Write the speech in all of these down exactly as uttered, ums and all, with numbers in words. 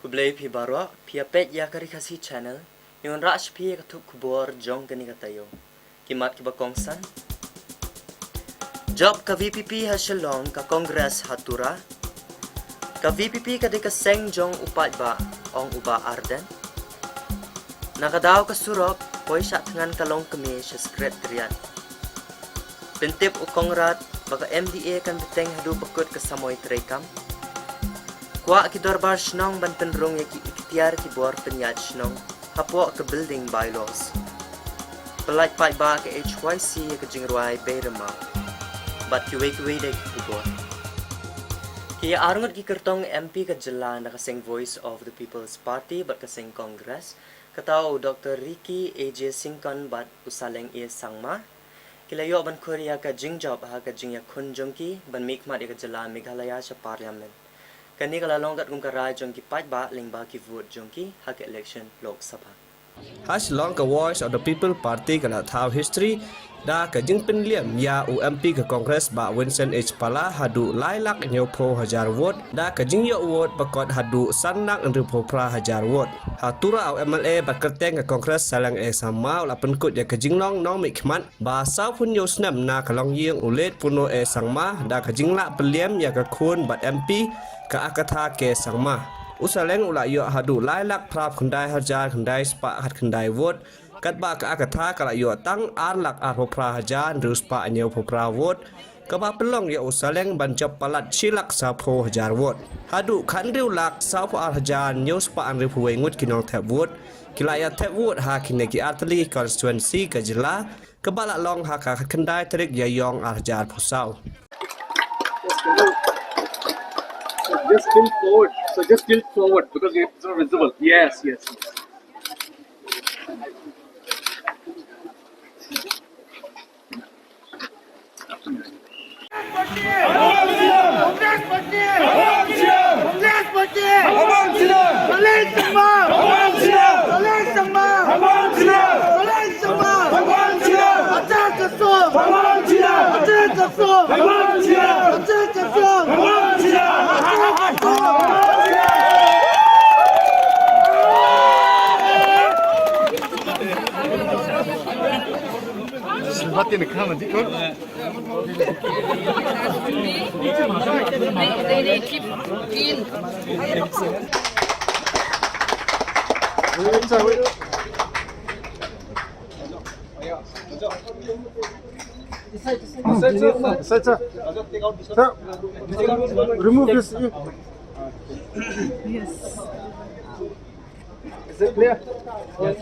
Khublei phi baroh, phi ïa peit ïa ka Ri Khasi Channel. Ngi wanrah sha phi ïa ka thup khubor jong kane ka taïew. Ki mat kiba kongsan. Jop ka V P P ha Shillong, ka Congress ha Tura. Ka V P P ka dei ka seng jong u paidbah, ong u Bah Ardent. Na ka daw ka surok, poi shah thngan ka longkmie sha Secretariat. Pyntip u Conrad ba ka M D A kan bteng haduh ba kut ka samoi treikam. Kwah ki dorbar shnong ban pynrung ïa ki iktiar ki bor pynïaid shnong hapoh ka building bylaws. Pyllait paidbah ka H Y C ïa ka jingrwai Bei Rymmaw. Bad kiwei kiwei de ki khubor. Ki arngut ki kyrtong M P ka jylla na ka seng Voice of the People's Party bad ka seng Congress, kata u Doctor Ricky A J Syngkon bad u Saleng A Sangma, ki la ïoh ban khur ïa ka jingjop ha ka jingïakhun jong ki ban mihkhmat ïa ka jylla Meghalaya sha Parliament. Kane ka la long katkum ka rai jong ki paidbah lyngba ki vote jong ki ha ka election Lok Sabha. Ha Shillong, ka Voice of the People Party ka la thaw history da ka jingpynliam ïa u M P ka Congress Bah Vincent H Pala haduh lai lak hynñiewphew hajar vote, da ka jingïoh vote ba kot haduh san lak hynriewphew phra hajar vote. Ha Tura, u M L A bad kyrteng ka Congress Saleng A Sangma u la pynkut ïa ka jinglong nongmihkhmat ba sawphew hynñiew snem na ka longïing u Late Puno A Sangma da ka jinglah pynliam ïa ka khun bad M P ka Agatha K Sangma. U Saleng u la ïoh haduh lai lak phraphew khyndai hajar khyndai spah khatkhyndai vote, katba ka Agatha ka la ïoh tang ar lak arphew phra hajar hynriew spah hynñiewphew phra vote, kaba pynlong ïa u Saleng ban jop palat shi lak sawphew hajar vote. Haduh khathynriew lak sawphew ar hajar hynñiew spah hynriewphew wei ngut ki nongthep vote ki la ïa thep vote ha kine ki artylli constituency ka jylla, kaba la long ha ka khatkhyndai tarik Ïaïong arhajar arphew saw. So just tilt forward. So just tilt forward because it's not visible. Yes, yes. Sir, sir, remove this. Yes.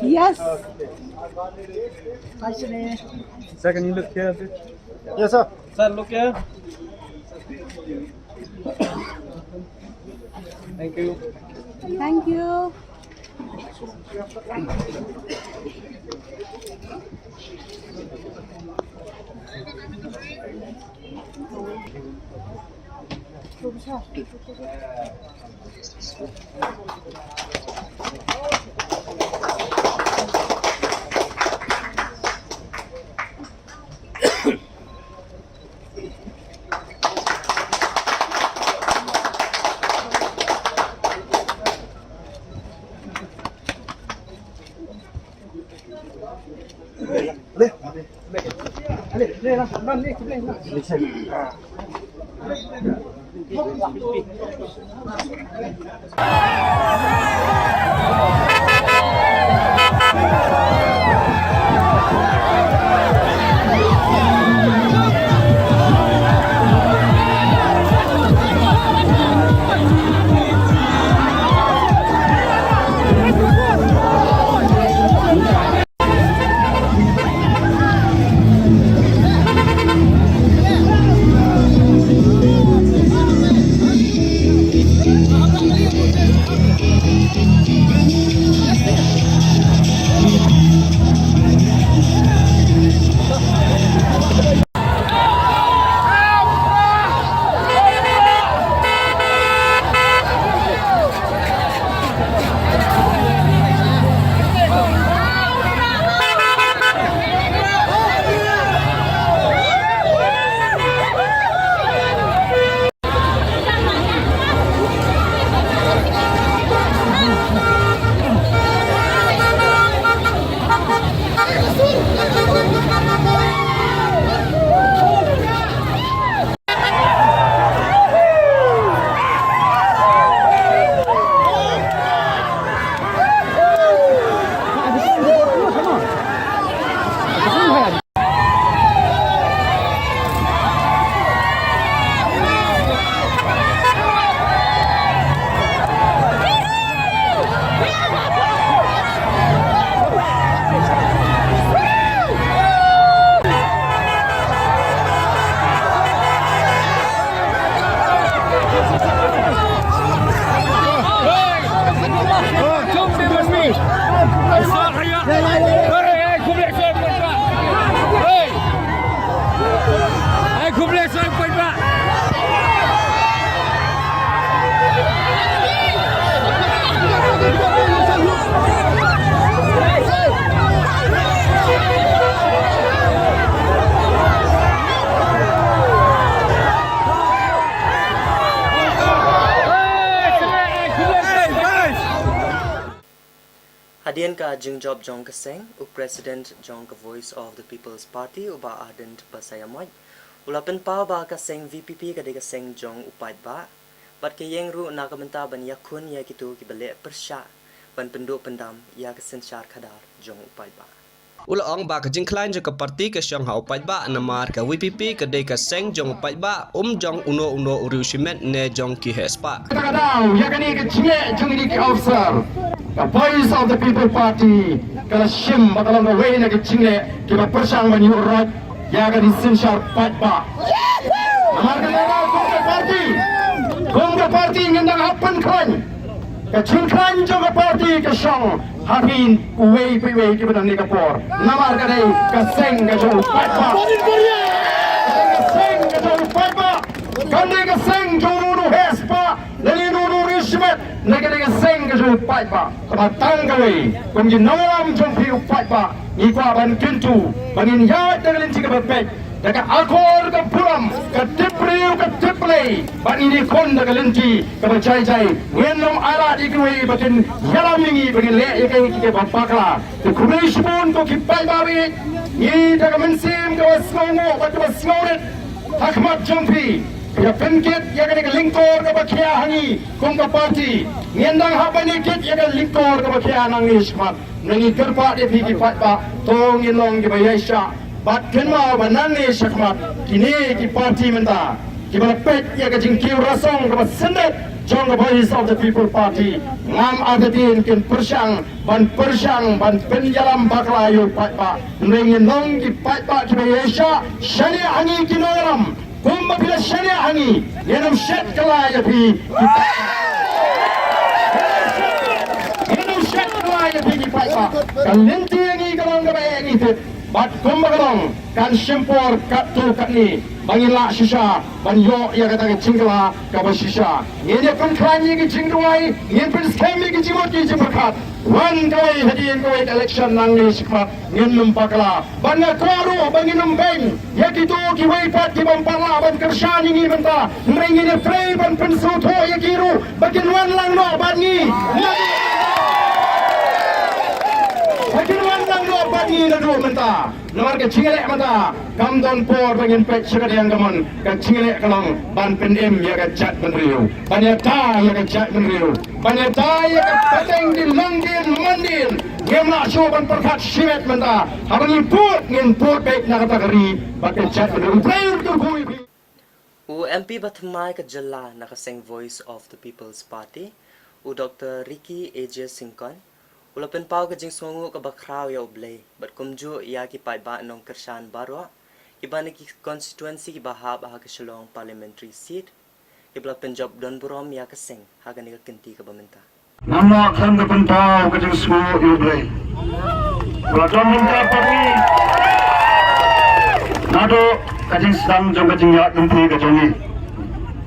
Yes. Sir, can you look here, please? Yes, sir. Sir, look here. Thank you. Thank you. Hadien ka jingjop jong ka seng, u President jong ka Voice of the People's Party, u Bah Ardent Basaiawmoit, u la pynpaw ba ka seng V P P ka dei ka seng jong u paidbah, bad ka ïeng ruh na ka bynta ban ïakhun ïa kito kiba leh pyrshah ban pynduh pyndam ïa ka synshar khadar jong u paidbah. U la ong ba ka jingkhlaiñ jong ka party ka shong ha u paidbah, namar ka V P P ka dei ka seng jong u paidbah, ym jong uno uno u riewshimet ne jong ki heh spah. Kata ka daw, ïa kane ka jingleh jong kine ki officer, ka Voice of the People Party ka la shim ba ka long kawei na ka jingleh kiba pyrshang ban ïuh roit ïa ka synshar paidbah. Namar kata ka daw, kum ka party, kum ka party ngin dang hap pynkhlaiñ. Ka jingkhlaiñ jong ka party ka shong ha phi uwei pa uwei kiba don ha kane ka por. Namar ka dei ka seng ka jong u paidbah. Ka dei ka seng ka jong u paidbah. Kam dei ka seng jong uno uno u heh spah lane uno uno u riewshimet. Ne ka dei ka seng ka jong u paidbah. Kaba tang kawei, kum ki nongïalam jong phi u paidbah, ngi kwah ban kyntu ba ngin ïaid da ka lynti kaba beit, da ka akor ka burom, ka tip briew ka tip Blei, ba ngin ïakhun da ka lynti kaba jai jai. Ngin ym ailad ïa kiwei ba kin ïalam ïa ngi ba ngin leh ïa kaei kaei kaba bakla. Te khublei shibun ko ki paidbah, ngi da ka mynsiem kaba sngewnguh bad kaba sngewrit ha khmat jong phi. Phi ïa pynkit ïa kane ka lyngkor kaba khia ha ngi kum ka party. Ngin dang hap ban ïa kit ïa ka lyngkor kaba khia nangne shakhmat. Ngi kyrpad ïa phi ki paidbah, to ngin long kiba ïaishah. Bad kynmaw ba nangne shakhmat kine ki party mynta kiba la peit ïa ka jingkiew rasong kaba syndet jong ka Voice of the People Party, ngam artatien kin pyrshang ban pyrshang ban pynïalam bakla ïa u paidbah. Hynrei ngin long ki paidbah kiba ïaishah. Shaniah ha ngi ki nongïalam, kumba phi la shaniah ha ngi, ngin ym shet kylla ïa phi ki paidbah. Ngin ym shet kylla ïa phi ki paidbah. Ka lynti ïa ngi ka long kaba eh ngi tip. Bad kumba ka long, kan shim por katto katne ba ngin lah shisha ban ïoh ïa kata ka jingkylla kaba shisha. Ngin ïa pynkhlaiñ ïa ki jingduwai, ngin pynskhem ïa ki jingmut ki jingpyrkhat. Wan kawei hadien kawei ka election nangne shakhmat, ngin ym bakla. Bad nga kwah ruh ba ngin ym beiñ ïa kito kiwei pat ki bym pat lah ban kyrshan ïa ngi mynta. Hynrei ngin ïa trei ban pynsngewthuh ïa ki ruh ba kin wan lang noh bad ngi. Ba kin wan lang noh bad ngi naduh mynta. Namar ka jingïaleh mynta kam don por ba ngin peit sha ka diang kamon. Ka jingïaleh ka long ban pynim ïa ka jaitbynriew, ban ïada ïa ka jaitbynriew, ban ïada ïa ka pateng dien nongdien mandien. Ngim lah shuh ban pyrkhat shimet mynta. Haba ngi bud, ngin bud beit na kata ka ri bad ka jaitbynriew. U Blei un kyrkhu ïa phi. U M P bathymmai ka jylla na ka seng Voice of the People's Party, u Doctor Ricky A J Syngkon, u la pynpaw ka jingsngewnguh kaba khraw ïa U Blei bad kumjuh ïa ki paidbah nongkyrshan baroh kiba na ki constituency kiba hap ha ka Shillong Parliamentary Seat, kiba la pynjop don burom ïa ka seng ha kane ka kynti kaba mynta. Namar khlem da pynpaw ka jingsngewnguh ïa U Blei, ba la don bynta pat ngi naduh ka jingsdang jong ka jingïaid lynti ka jong ngi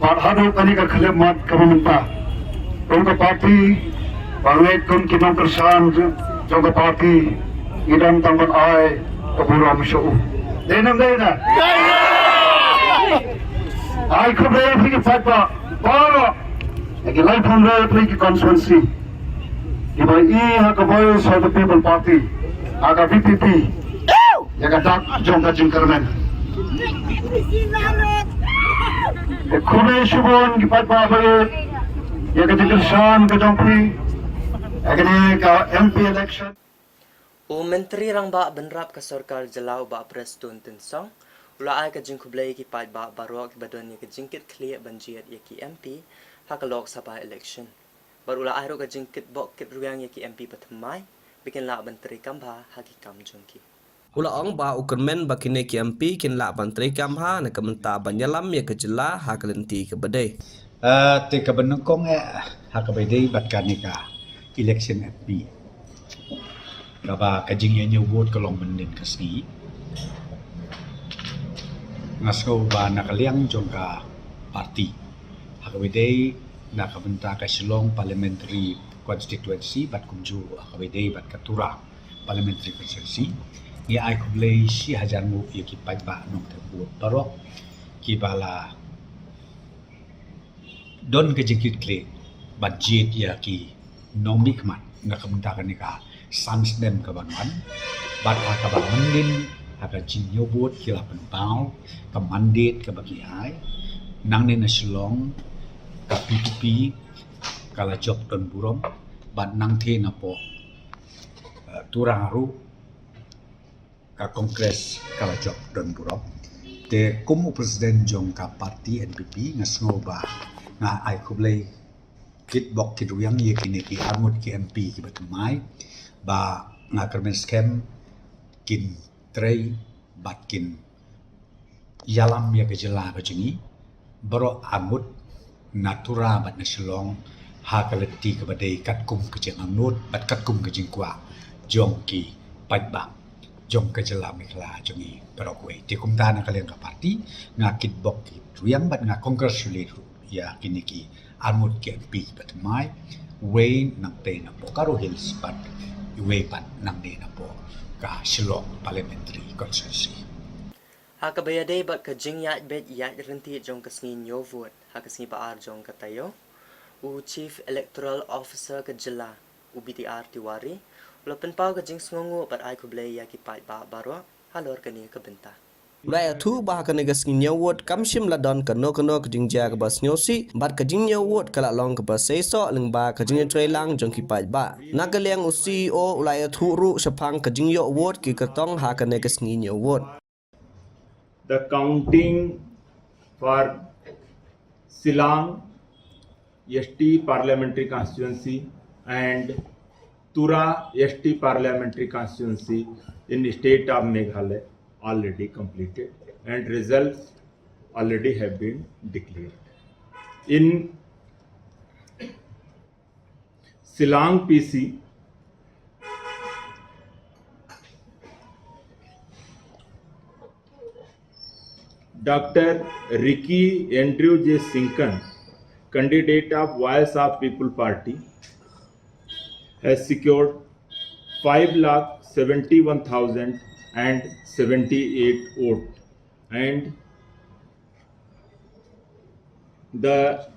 bad haduh kane ka khyllipmat kaba mynta. Kum ka party, ba ngeit kum ki nongkyrshan jong ka party, ngi don tang ban ai ka burom sha u. Dei ne ym dei na? Ai khublei ïa phi ki paidbah baroh, ïa ki laiphew hynriew tylli ki constituency kiba ïohi ha ka Voice of the People Party, ha ka V P P, ïa ka dak jong ka jingkyrmen. Te khublei shibun ki paidbah ba ïeit ïa ka jingkyrshan ka jong phi ha kane ka M P election. U Myntri Rangbah Bynrap ka Sorkar Jylla, u Bah Prestone Tynsong, u la ai ka jingkhublei ïa ki paidbah baroh kiba don ïa ka jingkitkhlieh ban jied ïa ki M P ha ka Lok Sabha election. Bad u la ai ruh ka jingkitbok kitrwiang ïa ki M P bathymmai ba kin lah ban treikam bha ha ki kam jong ki. U la ong ba u kyrmen ba kine ki M P kin lah ban treikam bha na ka bynta ban ïalam ïa ka jylla ha ka lynti kaba dei. Ah, te kaba nyngkong eh, ha kaba dei bad kane ka Election F B. Kaba ka jingïañiew vote ka long mynnin ka sngi. Nga sngew ba na ka liang jong ka party, ha kaba ïadei na ka bynta ka Shillong Parliamentary Constituency bad kumjuh ha kaba ïadei bad ka Tura Parliamentary Constituency, ngi ai khublei shi hajar nguh ïa ki paidbah nongthoh vote baroh kiba la don ka jingkitkhlieh ban jied ïa ki nongmihkhmat na ka bynta kane ka san snem kaba wan. Bad ha kaba mynnin, ha ka jingïaw vote ki la pynpaw ka mandate kaba ki ai. Nangne na Shillong, ka P D P ka la jop don burom, bad nangtei napoh, eh, Tura ruh, ka Congress ka la jop don burom. Te kum u president jong ka party N P P, nga sngew ba nga ai khublei kitbok kitrwiang ïa kine ki arngut ki M P kiba thymmai, ba nga kyrmen skhem kin trei bad kin ïalam ïa ka jylla ka jong ngi baroh arngut, na Tura bad na Shillong, ha ka lynti kaba dei katkum ka jingangnud bad katkum ka jingkwah jong ki paidbah jong ka jylla Meghalaya jong ngi baroh kawei. Te kumta na ka liang ka party, nga kitbok kitrwiang bad nga congratulate ruh ïa kine ki arngut ki M P kiba thymmai, wei nangtei napoh Garo Hills bad wei pat nangne napoh ka Shillong Parliamentary Constituency. Ha kaba ïadei bad ka jingïaid beit ïaid ryntih jong ka sngi ñiew vote ha ka sngi ba ar jong ka taïew, u Chief Electoral Officer ka jylla, u B T R Tiwari, u la pynpaw ka jingsngewnguh bad ai khublei ïa ki paidbah baroh halor kane ka bynta. U la ïathuh ba ha kane ka sngi ñiew vote kam shym la don kano kano ka jingjia kaba sngewsih, bad ka jingñiew vote ka la long kaba seisoh lyngba ka jingïatreilang jong ki paidbah. Na ka liang u C E O u la ïathuh ruh shaphang ka jingïoh vote ki kyrtong ha kane ka sngi ñiew vote. The counting for Shillong S T Parliamentary Constituency and Tura S T Parliamentary Constituency in the state of Meghalaya already completed and results already have been declared. In Shillong P C, Doctor Ricky Andrew J Syngkon, candidate of Voice of People Party, has secured five lakh seventy-one thousand and seventy-eight votes, and the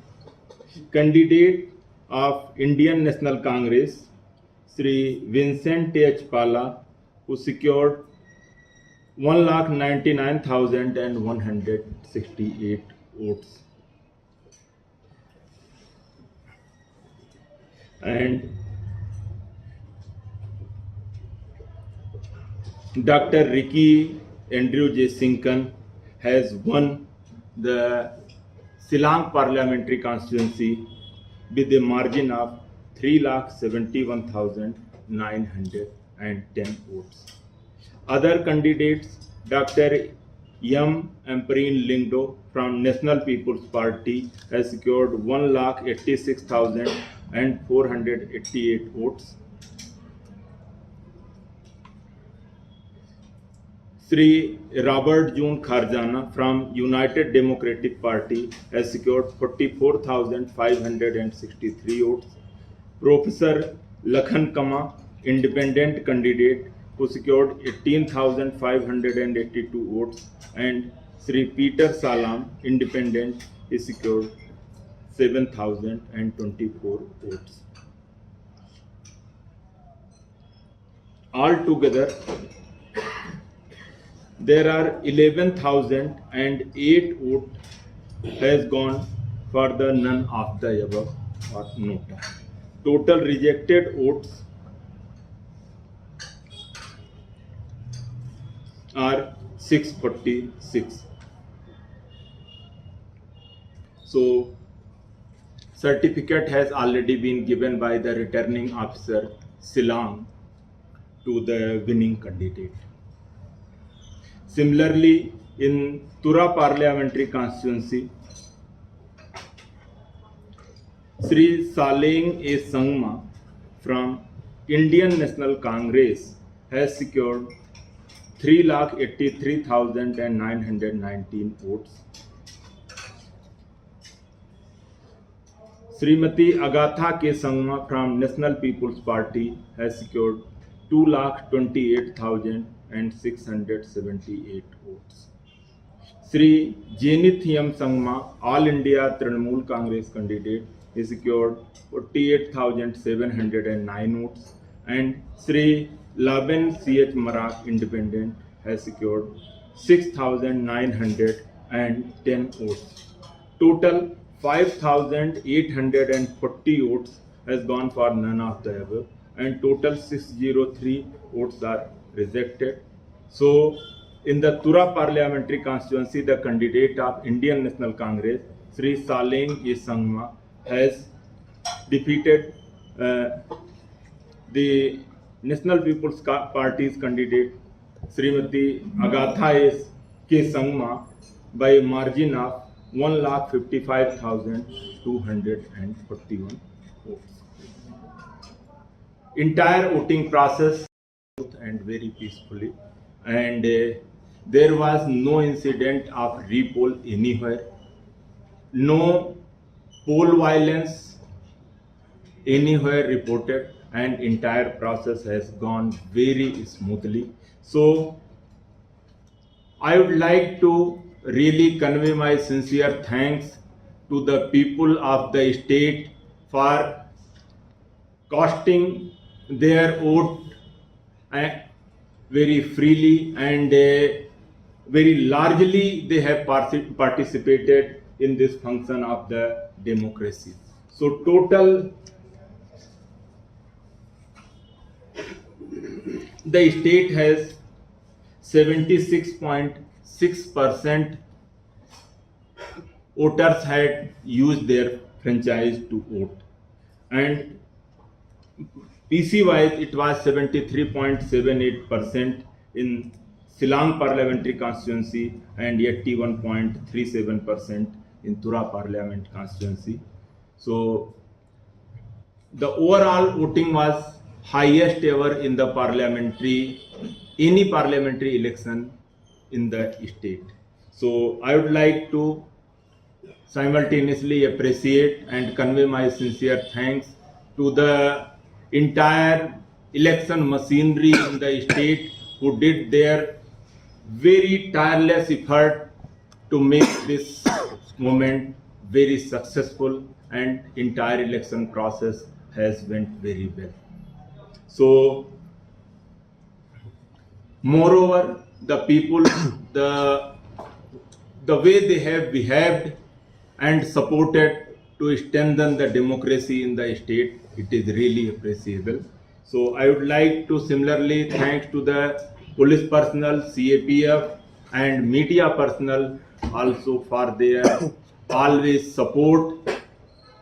candidate of Indian National Congress, Shri Vincent H Pala, who secured one lakh ninety-nine thousand and one hundred sixty-eight votes. And Doctor Ricky Andrew J Syngkon has won the Shillong Parliamentary Constituency with a margin of three lakh seventy-one thousand nine hundred and ten votes. Other candidates, Doctor M Ampareen Lyngdoh from National People's Party has secured one lakh eighty-six thousand four hundred eighty-eight votes. Shri Robert June Kharjana from United Democratic Party has secured forty-four thousand five hundred sixty-three votes. Professor Lakhan Kama, independent candidate, who secured eighteen thousand five hundred eighty-two votes, and Shri Peter Salam, independent, he secured seven thousand twenty-four votes. Altogether, there are eleven thousand eight vote has gone for the none of the above or nota. Total rejected votes are six forty-six. So, certificate has already been given by the returning officer, Shillong, to the winning candidate. Similarly, in Tura parliamentary constituency, Shri Saleng A Sangma from Indian National Congress has secured three lakh eighty-three thousand nine hundred nineteen votes. Srimati Agatha K Sangma from National People's Party has secured two lakh twenty-eight thousand six hundred seventy-eight votes. Sri Jenithiam Sangma, All India Trinamool Congress candidate, he secured forty-eight thousand seven hundred and nine votes, and Sri Laben C H Marak, independent, has secured six thousand nine hundred and ten votes. Total five thousand eight hundred and forty votes has gone for none of the above, and total six zero three votes are rejected. So, in the Tura parliamentary constituency, the candidate of Indian National Congress, Sri Saleng A Sangma, has defeated uh, the National People's Ca- Party's candidate, Srimati Agatha S K Sangma, by a margin of one lakh fifty-five thousand two hundred and forty-one votes. Entire voting process and very peacefully, and uh, there was no incident of repoll anywhere, no poll violence anywhere reported, and entire process has gone very smoothly. So I would like to really convey my sincere thanks to the people of the state for casting their vote uh, very freely and uh, very largely they have partic- participated in this function of the democracy. So total the state has seventy-six point six percent voters had used their franchise to vote. And P C wise, it was seventy-three point seven eight percent in Silang parliamentary constituency and eighty-one point three seven percent in Tura parliament constituency. So the overall voting was highest ever in the parliamentary, any parliamentary election in the state. So I would like to simultaneously appreciate and convey my sincere thanks to the entire election machinery in the state who did their very tireless effort to make this moment very successful, and entire election process has went very well. So moreover, the people, the the way they have behaved and supported to strengthen the democracy in the state, it is really appreciable. So I would like to similarly thanks to the police personnel, C A P F, and media personnel also for their always support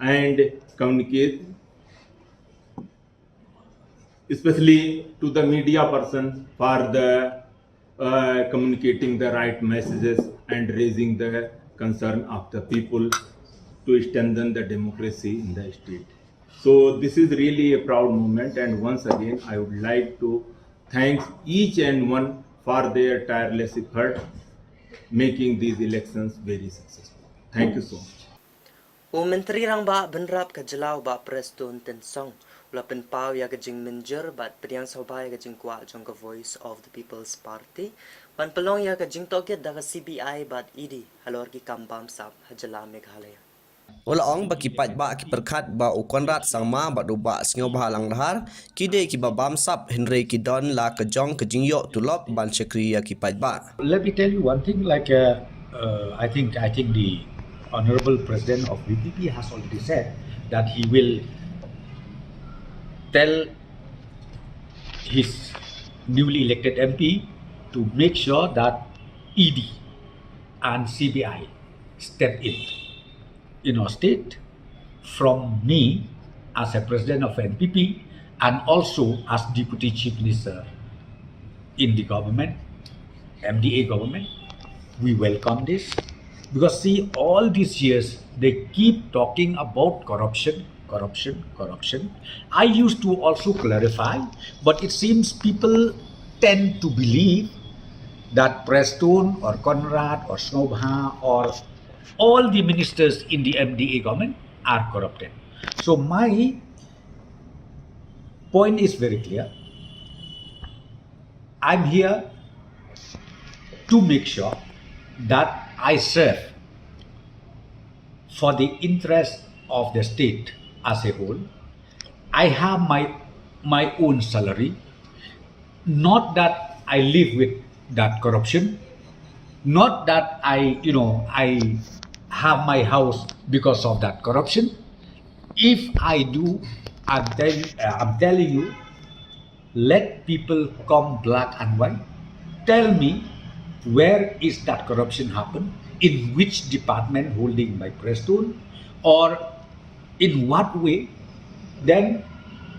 and communicate, especially to the media person for the uh, communicating the right messages and raising the concern of the people to strengthen the democracy in the state. So this is really a proud moment, and once again I would like to thank each and one for their tireless effort making these elections very successful. Thank you so much. U Myntri Rangbah Bynrap ka Jylla u Bah Prestone Tynsong u la pynpaw ïa ka jingmynjur bad pdiang sngewbha ïa ka jingkwah jong ka Voice of the People's Party ban pynlong ïa ka jingtohkit da ka C B I bad E D halor ki kam bamsap ha Jylla Meghalaya. U la ong ba ki paidbah ki pyrkhat ba u Conrad Sangma bad u Bah Sngewbha Langdhar ki dei kiba bamsap hynrei ki don la ka jong ka jingïoh tulop ban shakri ïa ki paidbah. Let me tell you one thing, like, uh, uh, I think, I think the Honorable President of V P P has already said that he will tell his newly elected M P to make sure that E D and C B I step in. In our state, from me as a president of N P P and also as deputy chief minister in the government, M D A government, we welcome this. Because see, all these years they keep talking about corruption, Corruption, corruption. I used to also clarify, but it seems people tend to believe that Prestone or Conrad or Sngewbha or all the ministers in the M D A government are corrupted. So my point is very clear. I'm here to make sure that I serve for the interest of the state as a whole. I have my my own salary. Not that I live with that corruption. Not that I, you know, I have my house because of that corruption. If I do, I'm, tell, uh, I'm telling you, let people come black and white. Tell me, where is that corruption happen? In which department holding by Prestone? Or in what way? Then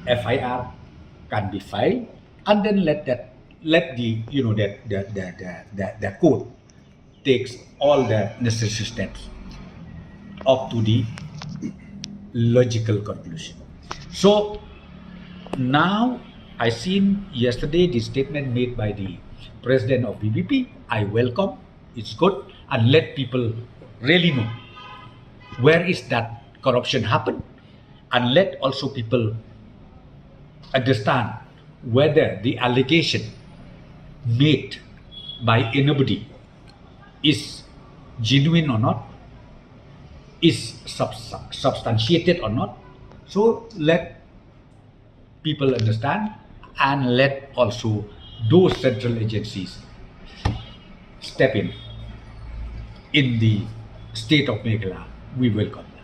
F I R can be filed, and then let that, let the, you know, that the, the, the, the, the court takes all the necessary steps up to the logical conclusion. So now I seen yesterday the statement made by the president of V P P. I welcome, it's good, and let people really know where is that corruption happen, and let also people understand whether the allegation made by anybody is genuine or not, is subs- substantiated or not. So let people understand, and let also those central agencies step in in the state of Meghalaya. We welcome that.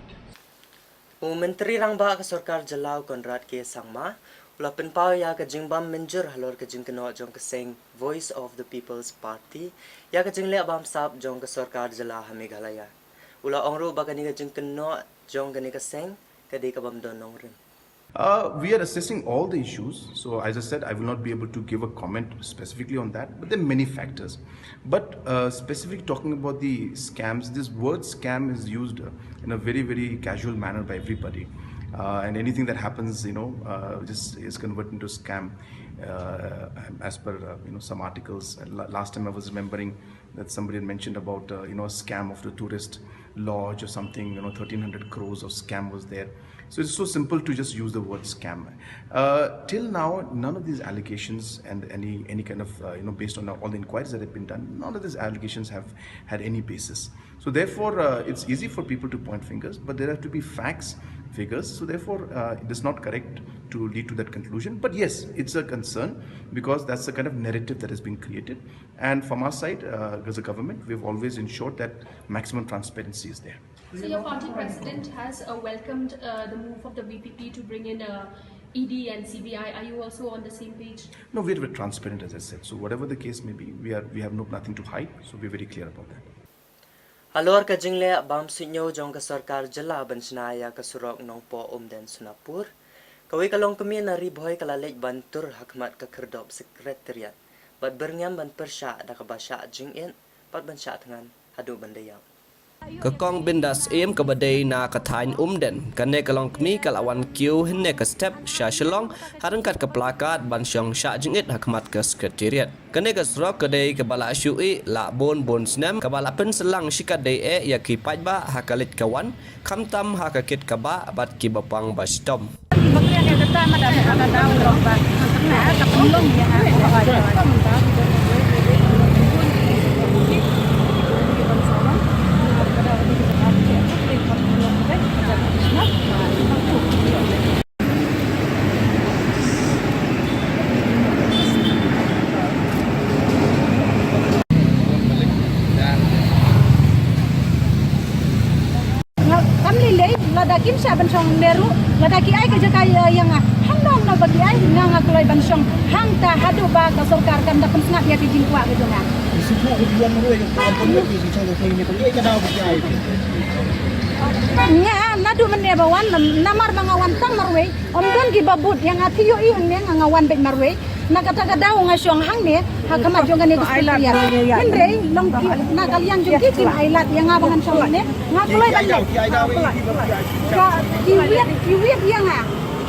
U Myntri Rangbah ka Sorkar Jylla u Conrad K Sangma u la pynpaw ïa ka jingbym mynjur halor ka jingkynnoh jong ka seng Voice of the People's Party ïa ka jingleh bamsap jong ka Sorkar Jylla ha Meghalaya. U la ong ruh ba kane ka jingkynnoh jong kane ka seng ka dei ka bym don nongrim. Uh, we are assessing all the issues. So, as I said, I will not be able to give a comment specifically on that, but there are many factors. But uh, specifically talking about the scams, this word scam is used uh, in a very, very casual manner by everybody. Uh, and anything that happens, you know, uh, just is converted into scam. Uh, as per uh, you know, some articles. L- last time I was remembering that somebody had mentioned about uh, you know, a scam of the tourist lodge or something. You know, thirteen hundred crores of scam was there. So it's so simple to just use the word scam. Uh, till now, none of these allegations and any any kind of uh, you know, based on all the inquiries that have been done, none of these allegations have had any basis. So therefore, uh, it's easy for people to point fingers, but there have to be facts, figures. So therefore, uh, it is not correct to lead to that conclusion. But yes, it's a concern because that's the kind of narrative that has been created. And from our side, uh, as a government, we've always ensured that maximum transparency is there. So your party president has uh, welcomed uh, the move of the V P P to bring in uh, E D and C B I. Are you also on the same page? No, we're, we're transparent, as I said. So whatever the case may be, we are we have no nothing to hide. So we're very clear about that. Halor ka jingleh bam suidñiew jong ka sorkar jylla ban shna ïa ka surok Nongpoh Umden Sonapur, kawei ka longkmie na Ri Bhoi ka la leit ban tur ha khmat ka khyrdop Secretariat bad byrngem ban pyrshah da kaba shah jingit bad ban shah thngan haduh ban da ïap. Ka Kong Bindas Syiem kaba dei na ka thaiñ Umden, kane ka longkmie ka la wan kiew hynne ka step sha Shillong ha ryngkat ka placard ban shong shah jingit ha khmat ka Secretariat. Kane ka surok ka dei kaba la shu ih la bun bun snem, kaba la pynsalang shikatdei eh ïa ki paidbah ha ka leit ka wan, khamtam ha ka kit ka bah bad kiba pang ba shitom. Nga kam lei lei, lada kim shah ban shong lehruh, lada ki ai ka jaka ïa, ïa nga. Hangno hangno ba ki ai, nga nga kloi ban shong hangta haduh ba ka sorkar kan da pynsngap ïa ki jingkwah ka jong nga. Nga naduh mynne ba wan, namar ba nga wan tang marwei, ym don kiba bud ïa nga, phi ïohi hangne nga, nga wan beit marwei. Na kata ka daw nga shong hangne ha khmat jong kane ka secretariat. Hynrei long ki na ka liang jong ki kim ai lad ïa nga ba ngan shong hangne. Nga kloi ban leh. Ka ki wiat, ki wiat ïa nga.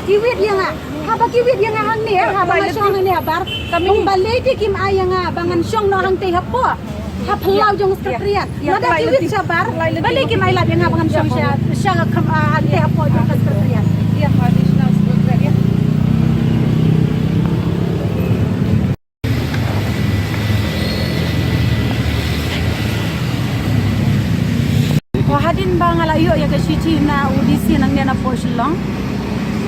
Ki wiat ïa nga. Haba ki wiat ïa nga hangne, haba nga shong hangne habar. Kumba lei te kim ai ïa nga ba ngan shong noh hangtei hapoh. Ha phyllaw jong secretariat. Lada ki wiat shabar, balei kim ai lad ïa nga ba ngan shong sha, sha ka kam, ah, hangtei hapoh jong ka secretariat. Hadien ba nga la ïoh ïa ka shithi na u D C nangne na pdeng Shillong.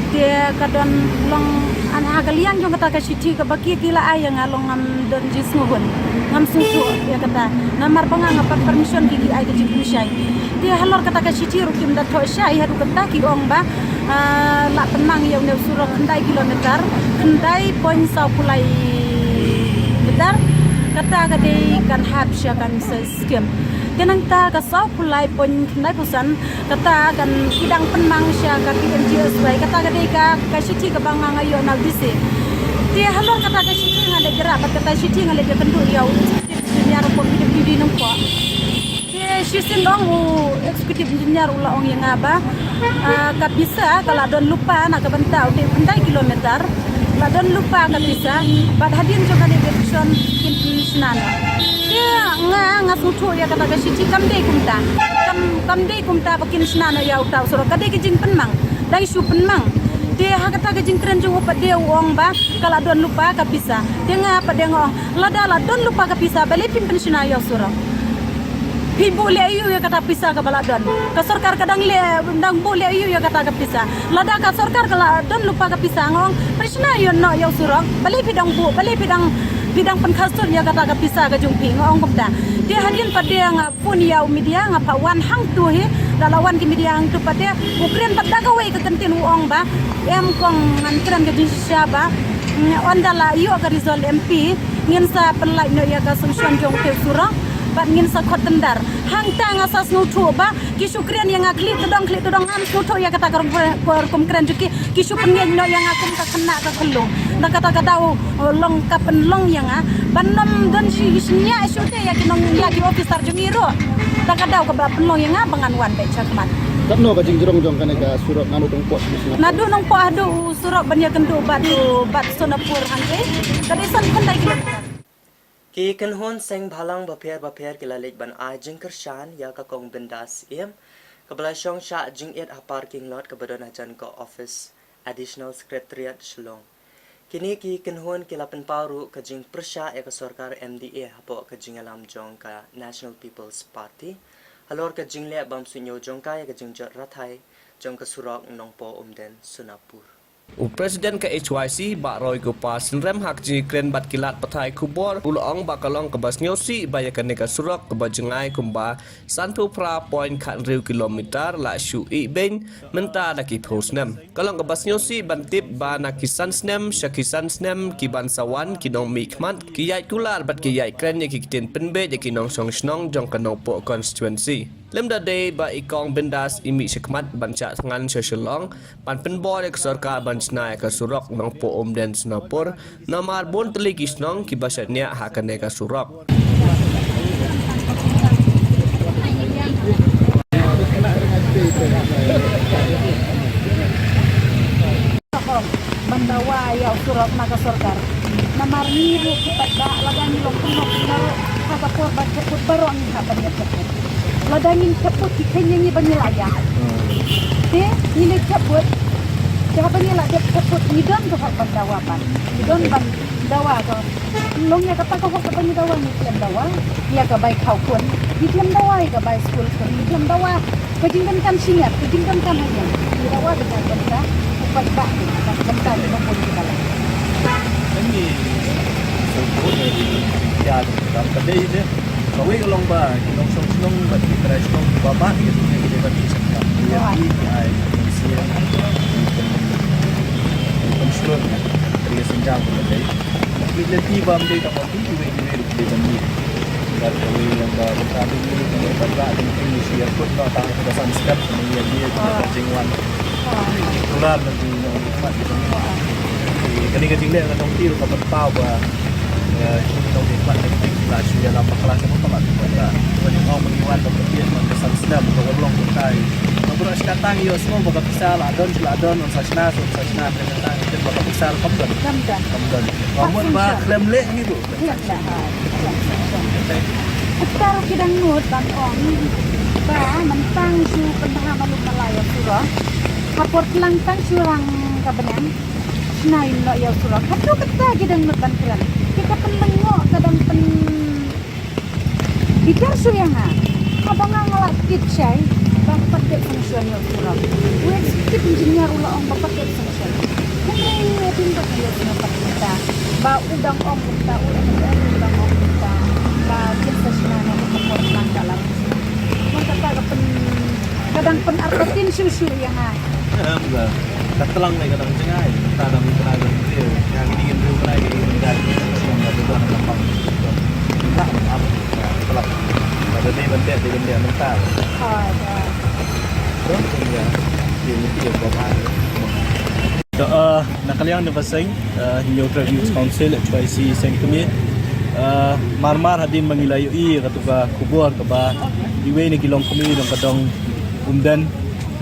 Te ka don long, ha ka liang jong kata ka shithi kaba ki, ki la ai ïa nga long ngam don jingsngewhun. Ngam sngewthuh ïa kata. Namar ba nga nga pat permission ki, ki ai ka jingpynshai. Te halor kata ka shithi ruh kim da thoh shai haduh kata ki ong ba, ah, la pynmang ïa une u surok khyndai kilometer, khyndai point saw phew lai meter. Kata ka dei kan hap sha ka MISA scheme. Te nangta ka saw phew lai point khyndai phew san, kata kan ki dang pynmang sha ka P M G S Y, kata ka dei ka, ka shithi kaba nga nga ïoh na u D C. Te halor kata ka shithi nga leit ïarap bad kata shithi nga leit ïakynduh ïa u executive engineer u P W D Nongpoh. Te shisien long u executive engineer u la ong ïa nga ba, ah, ka pisa ka la don lypa na ka bynta u dei khyndai kilometer. La don lypa ka pisa, bad hadien jong kane ka election kin shna noh. Te nga, nga sngewthuh ïa kata ka shithi kam dei kumta. Kam, kam dei kumta ba kin shna noh ïa uta u surok. Ka dei ka jingpynmang. Dang shu pynmang. Te ha kata ka jingkren jong u pat de u ong ba ka la don lypa ka pisa. Te nga pat de nga ong, lada la don lypa ka pisa, balei phim pynshna ïa u surok? Phi buh leh aïu ïa kata pisa kaba la don? Ka sorkar ka dang leh, dang buh leh aïu ïa kata ka pisa? Lada ka sorkar ka la don lypa ka pisa, nga ong pynshna ïa, noh ïa u surok. Balei phi dang buh, balei phi dang, phi dang pynkhastur ïa kata ka pisa ka jong phi, nga ong kumta. Te hadien pat de nga phone ïa u media, nga phah wan hangtu hi. Da la wan ki media hangtu pat de u kren pat da kawei ka kyntien u ong ba, em kong, ngan kren ka jingshisha ba, mm, ynda la ïoh ka result M P, ngin sa pynlait noh ïa ka solution jong utei u surok, bad ngin sa khot tender. Hangta nga sa sngewthuh ba ki shu kren ïa nga khlieh tdong khlieh tdong, ngam sngewthuh ïa kata ka rukom, ka rukom kren jong ki. Ki shu pynngeit noh ïa nga kum ka khynnah ka khyllung. Na kata ka daw, eh, long ka pynlong ïa nga ban ym don shi, shi nia shu te ïa ki nong, ïa ki officer jong ngi ruh. Na ka daw kaba pynlong ïa nga ba ngan wan beit shakhmat. Katno ka jingjrong jong kane ka surok naduh Nongpoh sha Sonapur? Naduh Nongpoh haduh u surok ban ïakynduh bad u, bad Sonapur hangtei, ka dei san phew khyndai kilometer. Ki kynhun seng bhalang bapher bapher ki la leit ban ai jingkyrshan ïa ka Kong Bindas Syiem, kaba la shong shah jingit ha parking lot kaba don hajan ka office Additional Secretariat Shillong. Kine ki kynhun ki la pynpaw ruh ka jingpyrshah ïa ka sorkar M D A hapoh ka jingïalam jong ka National People's Party halor ka jingleh bym suidñiew jong ka ïa ka jingjot rathai jong ka surok Nongpoh Umden Sonapur. U President ka H Y C, Bah Roy Gopal, synrem ha ka jingkren bad ki lad pathai khubor, u la ong ba ka long kaba sngewsih ba ïa kane ka surok kaba jngai kumba sanphew phra point khathynriew kilometer la shu ïehbeiñ mynta da ki phew snem. Ka long kaba sngewsih ban tip ba na ki san snem sha ki san snem ki ban sa wan ki nongmihkhmat ki ïaid kular bad ki ïaid kren ïa ki ktien pynbeit ïa ki nongshong shnong jong ka Nongpoh constituency. Lymda dei ba i Kong Bindas i mih shakhmat ban shah thngan sha Shillong ban pynbor ïa ka sorkar ban shna ïa ka surok Nongpoh Umden Sonapur, namar bun tylli ki shnong kiba shaniah ha kane ka surok. Ban dawa ïa u surok na ka sorkar. Namar ngi ruh ki paidbah lada ngi long kynnoh kynnoh ruh ha ka por ba jeput baroh ngi hap ban ïa jeput. Lada ngim jeput ki kheiñ ïa ngi ba ngi la ïaid. Te ngi leit jeput. Te haba ngi la dep jeput ngi don ka hok ban dawa pat. Ngi don ban dawa ka Long ïa kata ka hok kaba ngi dawa ngi khlem dawa ïa ka bai khaw khun, ngi khlem dawa ïa ka bai skul khun, ngi khlem dawa ka jingdonkam shiniar, ka jingdonkam hajan. Ngi dawa da ka bynta u paidbah, ka bynta ki nongbuh ki balang. Ngi sngewthuh ïa ka kam ka dei de. Kawei ka long ba ki nongshong shnong bad ki trai shnong kiba mad ïa ki, ki dei ban ki sngewthuh ïa ki, ki ai ki sngewthuh ïa ki sngewthuh ïa ki sngewthuh ïa ki sngewthuh ïa ki Ki lynti bym dei tang ma phi, kiwei kiwei ruh ki dei ban mih. Bad kawei lang ba bynta dei mih, kawei pat ba dei mih, mih shu ïakut noh tang ka san step, kawei ïa mih, ka jingwan. Kular na jingwan, mat ki ban mih. Ki Kane ka jingleh ka jong phi ruh ka pynpaw ba, eh, ki nongmihkhmat la shu ïa la bakla sha ka pala ka pala. Ba ngi ong ba ngi wan ba pynbiang ba ka san snem ka wan long kumtai. Ka bro, sha tang ïoh sngew ba ka pisa la don, la don, on sa shna, on sa shna, ka tang ïoh ba ka pisa la kam don. Kam don. Kam don. Ka mut ba khlem leh hi ruh. Khlem leh ha. Kata ruh ki dang nud ban ong ba man tang shu pynbha malu malai ïa u surok. Ha por tlang tang shu rang ka bneng. Shna ïa u surok. Hato kata ki dang mut ban kren. Ki ka pynlyngngoh ka dang pyn bitar shu ïa nga. Haba nga nga la tip shai ba ka pat tip sanction ïa u surok. Wei chief engineer u la ong ba pat tip sanction. Hynrei ïa phi pat ïa u surok pat kita. Ba u dang ong kita, u M L A u dang ong kita. Ba kin sa shna na ka por lang ka lang. Mon kata ka pyn ka dang pyn artatin shu shu ïa nga. Em, ka, ka tlang ne ka dang jngai, ka dang jngai dang briew. Nga ngi ding briew jngai, ngi ding jngai, ngi ding jngai, ngi ding jngai, ngi ding jngai. Ka tlang, ka tlang. Ka dei ban dei, dei ban dei, mynta. Ha, da. Dong, dong, ya. Dei, dei, dei, dei, dei. To, eh, na ka liang jong ka seng, eh, Hynñiewtrep Youth Council, H Y C seng kmie. Eh, mar mar hadien ba ngi la ïohi ïa katu ka khubor kaba iwei na ki longkmie jong ka dong Umden,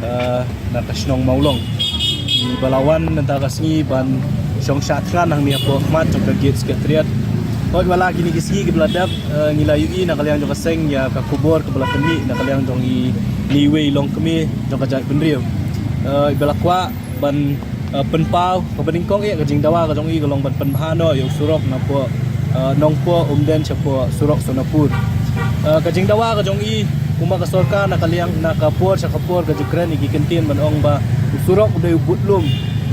eh, na ka shnong Mawlong. Kiba la wan mynta ka sngi ban shong shah thngan hangne hapoh khmat jong ka gate secretariat. Hooid, wat la kine ki sngi kiba la dep, eh, ngi la ïohi na ka liang jong ka seng ïa ka khubor kaba la pynmih na ka liang jong i, iwei i longkmie jong ka jaitbynriew. Eh, iba la kwah ban, eh, pynpaw kaba nyngkong eh ka jingdawa ka jong i ka long ban pynbha noh ïa u surok napoh, eh, Nongpoh Umden shapoh surok Sonapur. Eh, ka jingdawa ka jong i, kumba ka sorkar na ka liang na ka por sha ka por ka ju kren ïa ki kyntien ban ong ba u surok u dei u budlum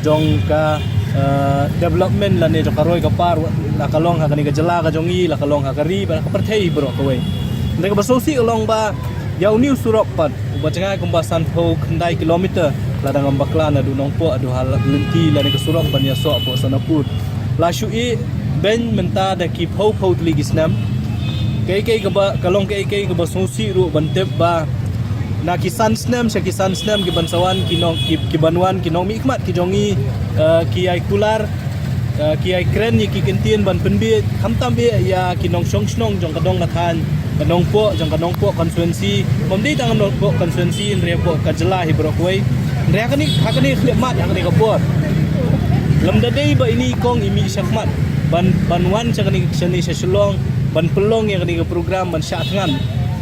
jong ka, eh, development lane jong ka roi ka par, la ka long ha kane ka jylla ka jong i, la ka long ha ka ri bad ha ka pyrthei baroh kawei. Hynrei kaba sngewsih ka long ba ïa une u surok pat uba jngai kumba sanphew khyndai kilometer, la dang ym bakla naduh Nongpoh haduh ha lynti lane ka surok ban ïasoh hapoh Sonapur. La shu ïeh beiñ mynta da ki phew phew tylli ki snem. Kaei kaei kaba, ka long kaei kaei kaba sngewsih ruh ban tip ba na ki san snem sha ki san snem ki ban sa wan ki nong, ki, ki ban wan ki nongmihkhmat ki jong i, eh, ki ïai kular, eh, ki ïai kren ïa ki kyntien ban pynbiej, khamtam eh ïa ki nongshong shnong jong ka dong ka thaiñ, ka Nongpoh, jong ka Nongpoh constituency, bym dei tang Nongpoh constituency, hynrei hapoh ka jylla hi baroh kawei. Hynrei ha kane, ha kane ka khyllipmat, ha kane ka por, lymda dei ba ine i kong i mih shakhmat ban, ban wan sha kane, shane sha Shillong ban pynlong ïa kane ka program ban shah thngan,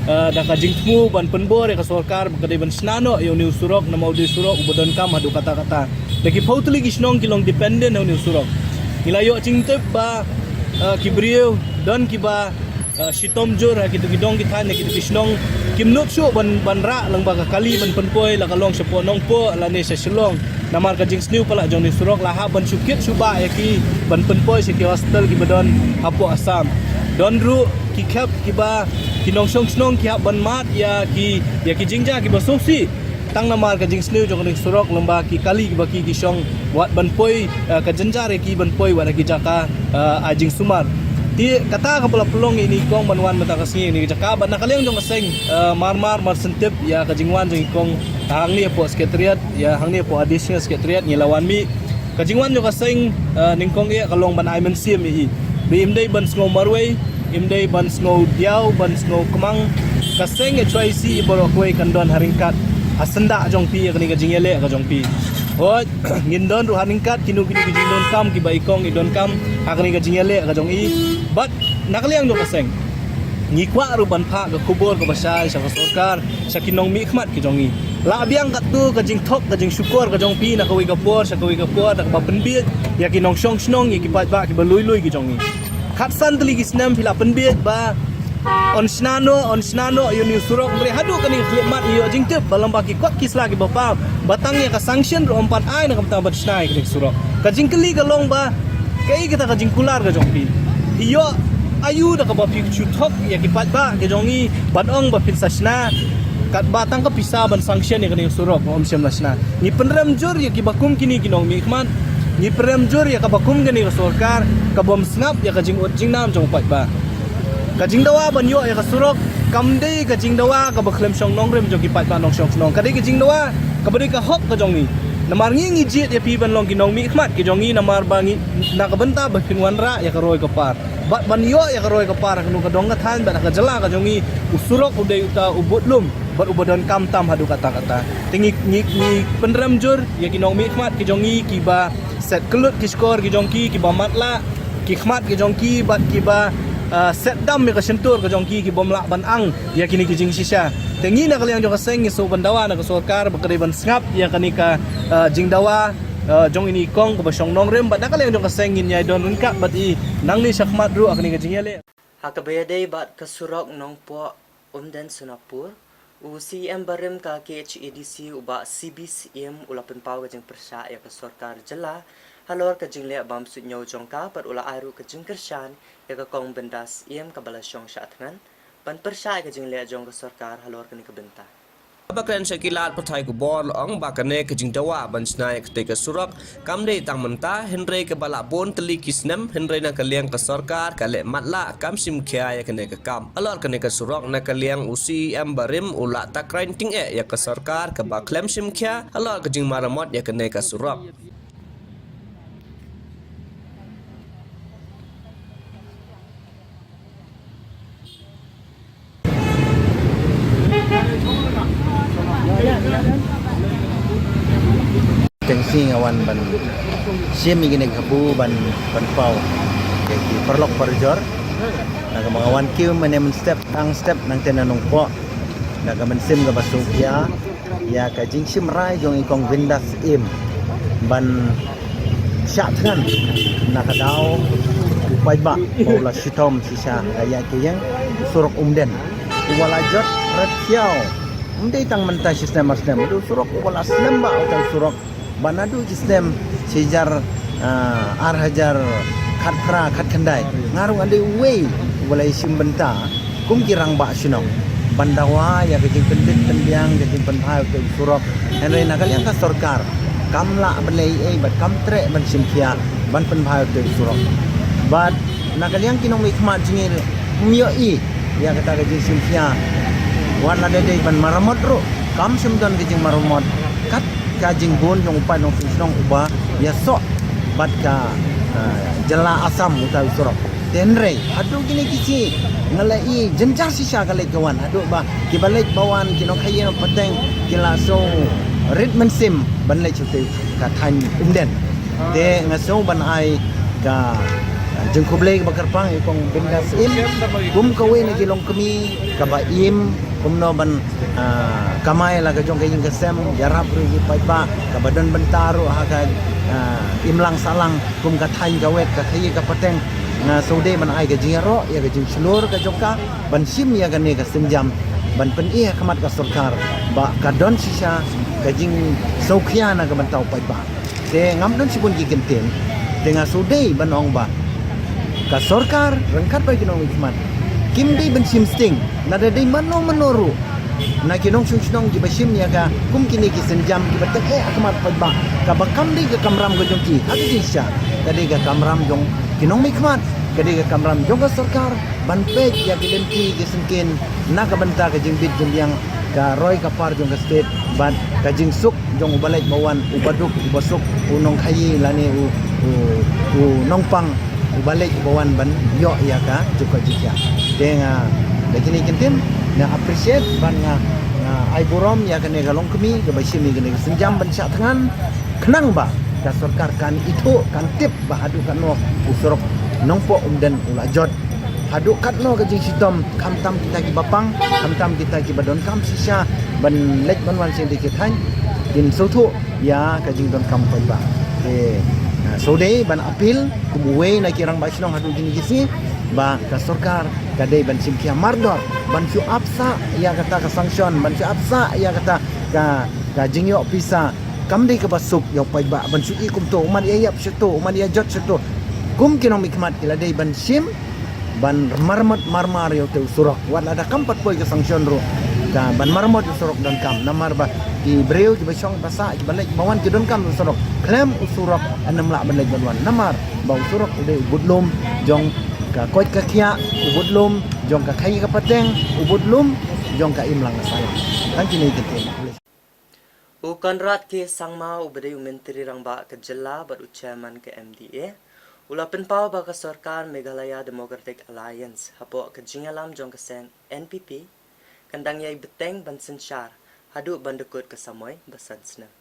eh, da ka jingthmu ban pynbor ïa ka sorkar ba ka dei ban shna noh ïa une u surok, namar u dei u surok uba donkam haduh katta katta. Da ki phew tylli ki shnong ki long dependent ha une u surok. Ngi la ïoh jingtip ba, eh, ki briew don kiba, eh, shitom jur ha kito ki dong ki thaiñ, ha kito ki shnong, kim nud shuh ban, ban rah lyngba ka kali ban pynpoi la ka long shapoh Nongpoh lane sha Shillong. Namar ka jingsniew palat jong une u surok la hap ban shu kit shu bah ïa ki ban pynpoi sha ki hospital kiba don hapoh Assam. Don ruh ki khep kiba ki nongshong shnong ki hap ban mad ïa ki, ïa ki jingjia kiba sngewsih. Tang namar ka jingsniew jong kane ka surok lyngba ki kali kiba ki, ki shong wat ban poi, eh, ka jynjar ïa ki ban poi wat ha ki jaka, eh, ai jingsumar. Te kata kaba la pynlong ïa ine i kong ban wan mynta ka sngi ïa kane ka jaka bad na ka liang jong ka seng, eh, mar mar mar shen tip ïa ka jingwan jong i kong hangne hapoh secretariat, ïa hangne hapoh additional secretariat ngi la wan mih. Ka jingwan jong ka seng, eh, nyngkong eh ka long ban ai mynsiem ïa i. Ba im dei ban sngew marwei, im dei ban sngew diaw, ban sngew kmang. Ka seng H Y C baroh kawei kan don ha ryngkat ha syndah jong phi ïa kane ka jingïaleh ka jong phi. Hooid, ngin don ruh ha ryngkat kino kino ki jingdonkam kiba i kong i donkam ha kane ka jingïaleh ka jong i. Bad na ka liang jong ka seng ngi kwah ruh ban phah ka khubor kaba shai sha ka sorkar, sha ki nongmihkhmat ki jong i. Lah biang katto ka jingthok ka jingshukor ka jong phi na kawei ka por sha kawei ka por da kaba pynbiej ïa ki nongshong shnong, ïa ki paidbah kiba lui lui ki jong i. Khatsan tylli ki snem phi la pynbiej ba yn shna noh, yn shna noh ïa une u surok, hynrei haduh kane ka khyllipmat ngi ïoh jingtip ba lyngba ki kot ki sla kiba paw ba tang ïa ka sanction ruh ym pat ai na ka bynta ban shna ïa kane ka surok. Ka jingkylli ka long ba kaei kata ka jingkular ka jong phi? Phi ïoh aïu da kaba phi shu thok ïa ki paidbah ki jong i ban ong ba phin sa shna katba tang ka pisa ban sanction ïa kane ka surok ym shym la shna? Ngi pynrem jur ïa kiba kum kine ki nongmihkhmat, ngi pynrem jur ïa kaba kum kane ka sorkar kaba ym sngap ïa ka jingud jingnam jong u paidbah. Ka jingdawa ban ïoh ïa ka surok kam dei ka jingdawa kaba khlem shong nongrim jong ki paidbah nongshong shnong. Ka dei ka jingdawa kaba dei ka hok ka jong i. Namar ngi ngi jied ïa phi ban long ki nongmihkhmat ki jong ngi, namar ba ngi na ka bynta ba phin wanrah ïa ka roi ka par bad ban ïoh ïa ka roi ka par ha kano ka dong ka thaiñ bad ha ka jylla ka jong ngi, u surok u dei uta u budlum bad uba donkam tam haduh katta katta. Te ngi ngi ngi pynrem jur ïa ki nongmihkhmat ki jong ngi kiba set kyllut ki shkor ki jong ki, kiba matlah ki khmat ki jong ki bad kiba, ah, set dam ïa ka shyntur ka jong ki, kibym lah ban ang ïa kine ki jingshisha. Te ngi na ka liang jong ka seng ngi shu ban dawa na ka sorkar ba ka dei ban sngap ïa kane ka, ah, jingdawa, ah, jong ine i kong kaba shong nongrim, bad na ka liang jong ka seng ngin ïai don ryngkat bad i nangne shakhmat ruh ha kane ka jingïaleh. Ha kaba ïadei bad ka surok Nongpoh Umden Sonapur, u C E M barim ka K H A D C u Bah C B Syiem u la pynpaw ka jingpyrshah ïa ka sorkar jylla halor ka jingleh bam suidñiew jong ka bad u la ai ruh ka jingkyrshan ïa ka Kong Bindas Syiem kaba la shong shah thngan ban pyrshah ïa ka jingleh jong ka sorkar halor kane ka bynta. Ba kren sha ki lad pathai khubor la ong ba kane ka jingdawa ban shna ïa katei ka surok kam dei tang mynta, hynrei kaba la bun tylli ki snem, hynrei na ka liang ka sorkar ka leh matlah, kam shim khia ïa kane ka kam. Halor kane ka surok na ka liang u C E M barim u la takren tyngeh ïa ka sorkar kaba khlem shim khia halor ka jingmaramot ïa kane ka surok. Teng shi nga wan ban shim ïa kine ki khabu ban, ban paw ïa ki paralok parajor. Na ka ba nga wan kiew mynne mynstep tang step nangta na Nongpoh, na ka mynsiem kaba sngewkhia ïa ka jingshim rai jong i Kong Bindas Syiem ban shah thngan na ka daw u paidbah ba u la shitom shisha ka ïaid ka ïeng surok Umden uba la jot rat thiaw. Ym dei tang mynta shi snem ar snem, u surok uba la slem bha uta u surok ba naduh ki snem shi hajar, ah, ar hajar khatphra khatkhyndai. Nga ruh nga dei uwei uba la ïashim bynta kum ki rangbah shnong ban dawa ïa ka jingpynbit pynbiang, ka jingpynbha ïa utei u surok. Hynrei na ka liang ka sorkar kam lah ban leh ei ei bad kam treh ban shim khia ban pynbha ïa utei u surok. Bad na ka liang ki nongmihkhmat jong ngi ym ïohi ïa kata ka jingshim khia. Wat lada dei ban maramot ruh kam shym don ka jingmaramot kat ka jingbun jong u paid nongshong shnong uba ïasoh bad ka, ah, jylla Assam uta u surok. Te hynrei haduh kine ki sngi nga la i jynjar shisha ka leit ka wan haduh ba kiba leit ba wan ki nongkhaïi nongpateng ki la shu rit mynsiem ban leit sha utei ka thaiñ Umden. Te nga sngew ban ai ka jingkhublei kaba kyrpang ïa u Kong Bindas Syiem kum kawei na ki longkmie kaba im kumno ban, ah, kamai la ka jong ka ïing ka sem, ïarap ruh ïa ki paidbah, kaba don bynta ruh ha ka, ah, imlang sahlang kum ka thaiñ ka wet, ka khaïi ka pateng. Nga shu dei ban ai ka jingïaroh ïa ka jingshlur ka jong ka ban shim ïa kane ka sienjam ban pyni ha khmat ka sorkar ba ka don shisha ka jingsngewkhia na ka bynta u paidbah. Te ngam don shibun ki kyntien, te nga shu dei ban ong ba ka sorkar ryngkat bad ki nongmihkhmat kim dei ban shim sting, lada dei mano mano ruh na ki nongshong shnong kiba shim ïa ka kum kine ki sienjam kiba teh eh ha khmat paidbah, kaba kam dei ka kamram ka jong ki ha ka jingshisha, ka dei ka kamram jong ki nongmihkhmat, ka dei ka kamram jong ka sorkar ban peit ïa ki lynti ki syngkien na ka bynta ka jingbit jingbiang ka roi ka par jong ka state bad ka jingsuk jong uba leit ba wan, uba duk uba suk, u nongkhaïi lane u, u, u nongpang uba leit uba wan ban ïoh ïa ka jingkoit jingkhiah. Te nga da kine ki kyntien nga appreciate bad nga, nga ai burom ïa kane ka longkmie kaba shim ïa kane ka sienjam ban shah thngan khnang ba ka sorkar kan ithuh kan tip ba haduh katno u surok Nongpoh Umden u la jot. Haduh katno ka jingshitom, khamtam kita kiba pang, khamtam kita kiba donkam shisha ban leit ban wan sha ïing ki thaiñ, kin sngewthuh ïa ka jingdonkam paidbah. Te, ah, shu dei ban appeal kum uwei na ki rangbah shnong haduh kine ki sngi ba ka sorkar ka dei ban shim khia mardor ban shu ap sah ïa kata ka sanction, ban shu ap sah ïa kata ka, ka jingïoh pisa. Kam dei kaba suk ïa u paidbah ban shu i kumto, u man ïa ïap shato, u man ïa jot shato. Kum ki nongmihkhmat ki la dei ban shim ban maramot marmar ïa utei u surok. Wat lada kam pat poi ka sanction ruh ka ban maramot u surok donkam, namar ba ki briew kiba shong ba sah kiba leit ba wan ki donkam u surok. Khlem u surok ym lah ban leit ban wan, namar ba u surok u dei u budlum jong ka koit ka khiah, u budlum jong ka khaïi ka pateng, u budlum jong ka imlang ka sahlang. Tang kine ki kyntien. U Conrad K Sangma uba dei u Myntri Rangbah ka Jylla bad u Chairman ka M D A u la pynpaw ba ka sorkar Meghalaya Democratic Alliance hapoh ka jingïalam jong ka seng N P P kan dang ïai bteng ban synshar haduh ban da kut ka samoi ba san snem.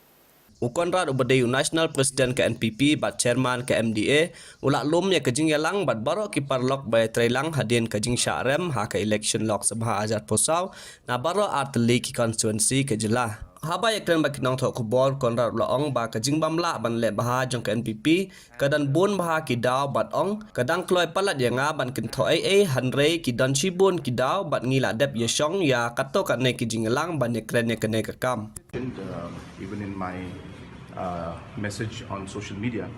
U Conrad uba dei u National President ka N P P bad Chairman ka M D A u la lum ïa ka jingïalang bad baroh ki paralok ba ïatreilang hadien ka jingshah rem ha ka election Lok Sabha hajar phew saw na baroh artylli ki constituency ka jylla. Haba ïakren bad ki nongthoh khubor, Conrad u la ong ba ka jingbym lah ban leh bha jong ka N P P ka don bun bha ki daw bad ong, ka dang kloi palat ïa nga ban kynthoh ei ei, hynrei ki don shibun ki daw bad ngi la dep ïashong ïa kato kane ki jingïalang ban ïakren ïa kane ka kam. mentioned, uh, even in my uh, message on social media,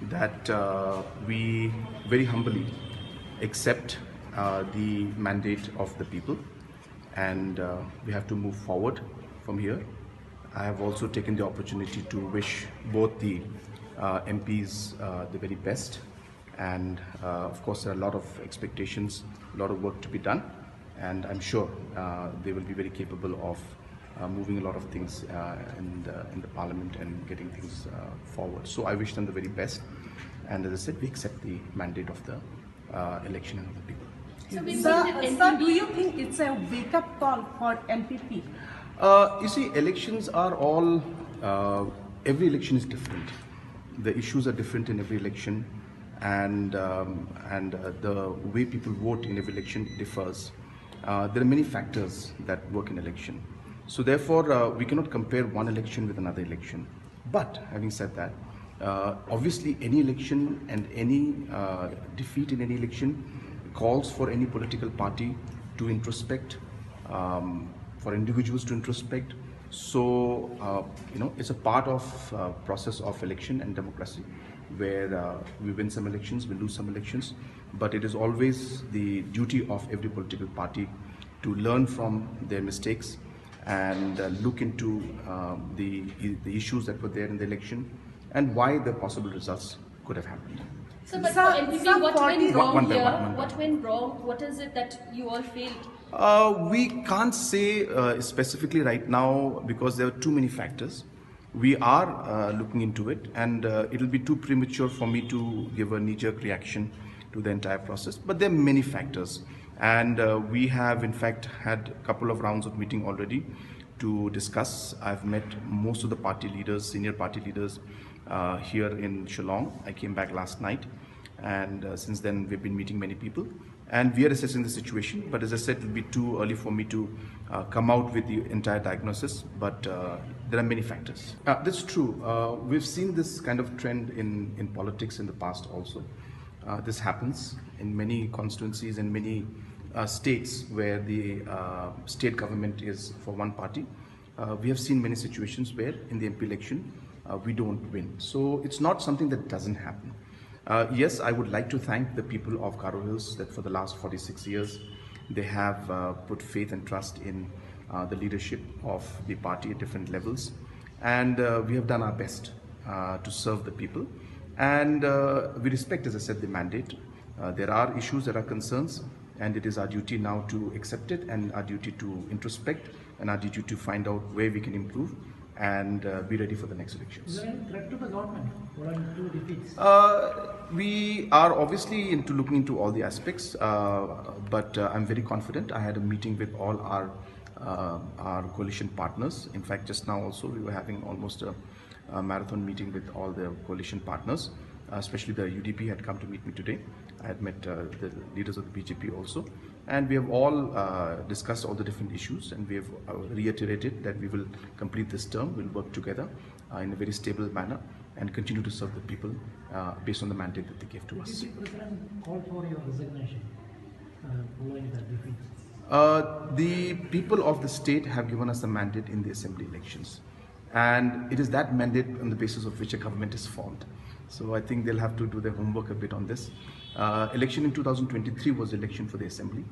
that uh, we very humbly accept uh, the mandate of the people, and uh, we have to move forward from here. I have also taken the opportunity to wish both the uh, M Ps uh, the very best, and uh, of course, there are a lot of expectations, a lot of work to be done, and I'm sure uh, they will be very capable of uh, moving a lot of things uh, in, the, in the parliament and getting things uh, forward. So I wish them the very best, and as I said, we accept the mandate of the uh, election and of the people. So we've seen that Sir, N P P sir, do you think it's a wake-up call for N P P? Uh, you see, elections are all, uh, every election is different. The issues are different in every election, and, um, and uh, the way people vote in every election differs. Uh, there are many factors that work in election. So therefore, uh, we cannot compare one election with another election. But having said that, uh, obviously any election and any uh, defeat in any election calls for any political party to introspect, um, for individuals to introspect. So, uh, you know, it's a part of uh, process of election and democracy, where uh, we win some elections, we lose some elections, but it is always the duty of every political party to learn from their mistakes and uh, look into um, the, the issues that were there in the election and why the possible results could have happened. So, but Sir, for N P P, sir, what for went this- wrong One by here? one, one by What one. Went wrong? What is it that you all failed? Uh, we can't say uh, specifically right now because there are too many factors. We are uh, looking into it, and uh, it'll be too premature for me to give a knee-jerk reaction to the entire process. But there are many factors, and uh, we have in fact had a couple of rounds of meeting already to discuss. I've met most of the party leaders, senior party leaders, uh, here in Shillong. I came back last night, and uh, since then we've been meeting many people. And we are assessing the situation, but as I said, it'll be too early for me to uh, come out with the entire diagnosis, but uh, there are many factors. Uh, that's true. Uh, we've seen this kind of trend in, in politics in the past also. Uh, this happens in many constituencies and many uh, states where the uh, state government is for one party. Uh, we have seen many situations where in the M P election uh, we don't win. So it's not something that doesn't happen. Uh, yes, I would like to thank the people of Garo Hills that for the last forty-six years they have uh, put faith and trust in uh, the leadership of the party at different levels. And uh, we have done our best uh, to serve the people. And uh, we respect, as I said, the mandate. Uh, there are issues, there are concerns, and it is our duty now to accept it and our duty to introspect and our duty to find out where we can improve and uh, be ready for the next elections. Is there any threat to the government following two defeats? Uh, we are obviously into looking into all the aspects, uh, but uh, I'm very confident. I had a meeting with all our uh, our coalition partners. In fact, just now also we were having almost a, a marathon meeting with all the coalition partners. Uh, especially the U D P had come to meet me today. I had met uh, the leaders of the B J P also, and we have all uh, discussed all the different issues, and we have uh, reiterated that we will complete this term. We'll work together uh, in a very stable manner and continue to serve the people uh, based on the mandate that they gave to us. Did the president call for your resignation uh, following the defeat? Uh, the people of the state have given us the mandate in the assembly elections, and it is that mandate on the basis of which a government is formed. So I think they'll have to do their homework a bit on this. Uh, election in two thousand twenty-three was the election for the assembly,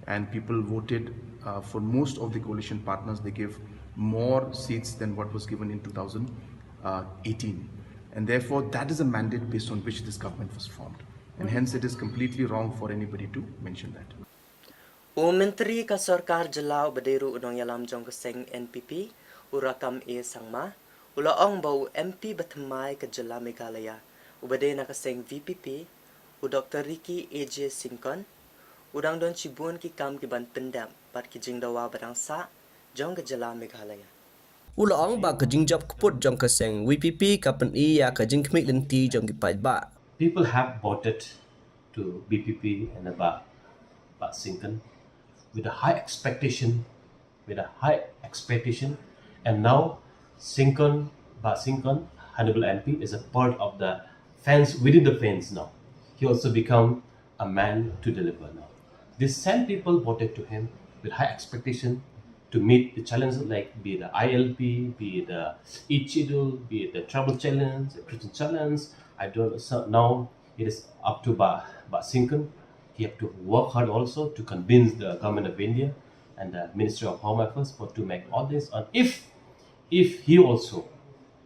and people voted uh, for most of the coalition partners. They gave more seats than what was given in two thousand eighteen, and therefore that is a mandate based on which this government was formed, and hence it is completely wrong for anybody to mention that. U Myntri ka Sorkar Jylla uba dei ruh u nongïalam jong ka seng N P P U Rakkam A Sangma u la ong ba u M P bathymmai ka jylla Meghalaya, uba dei na ka seng V P P, u Doktor Ricky A J Syngkon, u dang don shibun ki kam ki ban pyndep bad ki jingdawa ba dang sah jong ka jylla Meghalaya. U la ong ba ka jingjop kput jong ka seng V P P ka pyni ïa ka jingkhmih lynti jong ki paidbah. People have voted to V P P and Bah, Bah Syngkon with a high expectation, with a high expectation, and now Syngkon, Bah Syngkon, Honorable M P, is a part of the fence within the fence now. He also become a man to deliver now. These same people voted to him with high expectation to meet the challenges like be it the I L P, be it the Eighth Schedule, be it the tribal challenge, the Christian challenge. I don't know. So now it is up to Bah, Bah Syngkon. He have to work hard also to convince the government of India and the Ministry of Home Affairs for to make all this. And if if he also,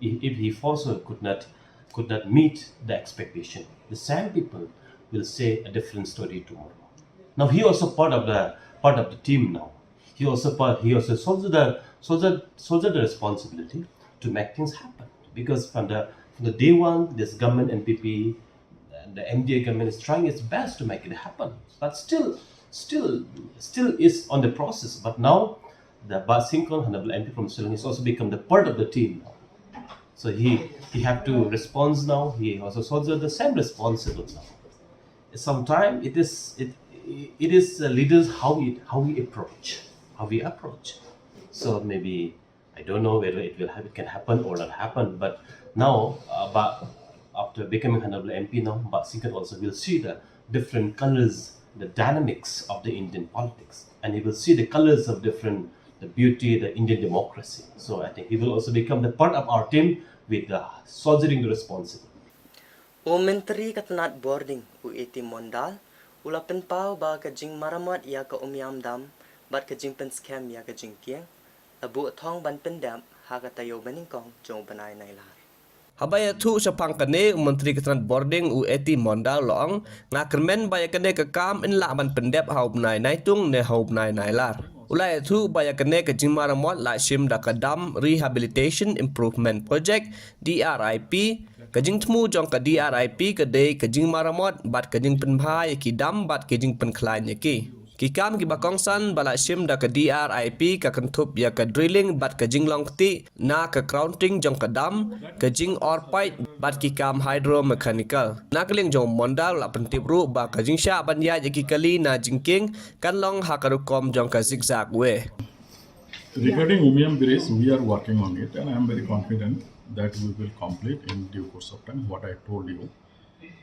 if, if he also could not could not meet the expectation, the same people will say a different story tomorrow. Now he also part of the part of the team now. He also part, he also shoulder the shoulder, shoulder the responsibility to make things happen. Because from the from the day one, this government N P P and the M D A government is trying its best to make it happen. But still, still, still is on the process. But now, the Bah Syngkon, Honorable M P from Shillong, has also become the part of the team now. So he he have to respond now. He also shoulder the same responsible now. Sometimes it is it it is the leaders how it how we approach how we approach. So maybe I don't know whether it will have, it can happen or not happen. But now, uh, but after becoming Honorable M P now, Bah Syngkon also will see the different colors, the dynamics of the Indian politics, and he will see the colors of different the beauty, the Indian democracy. So I think he will also become the part of our team with the shouldering the responsible. U Myntri ka tnat bording u A T Mondal u la pynpaw ba ka jingmaramot ïa ka Umiam Dam bad ka jingpynskhem ïa ka jingkieng la buh thong ban pyndep ha ka taïew banyngkong jong u bnai Nailar. Haba ïathuh shaphang kane, u Myntri ka tnat bording u A T Mondal u la ong, nga kyrmen ba ïa kane ka kam yn lah ban pyndep ha u bnai Naitung ne ha u bnai Nailar. U la ïathuh ba ïa kane ka jingmaramot la shim da ka Dam Rehabilitation Improvement Project, D R I P. Ka jingthmu jong ka D R I P ka dei ka jingmaramot bad ka jingpynbha ïa ki dam bad ka jingpynkhlaiñ ïa ki. Ki kam kiba kongsan ba la shim da ka D R I P ka kynthup ïa ka drilling bad ka jinglong kti na ka crounding jong ka dam, ka jingor paip bad ki kam hydromechanical. Na ka liang jong u Mondal u la pyntip ruh ba ka jingshah ban ïaid ïa ki kali na jingkieng kan long ha ka rukom jong ka zigzag way. Regarding Umiam Bridge, we are working on it, and I am very confident that we will complete in due course of time, what I told you,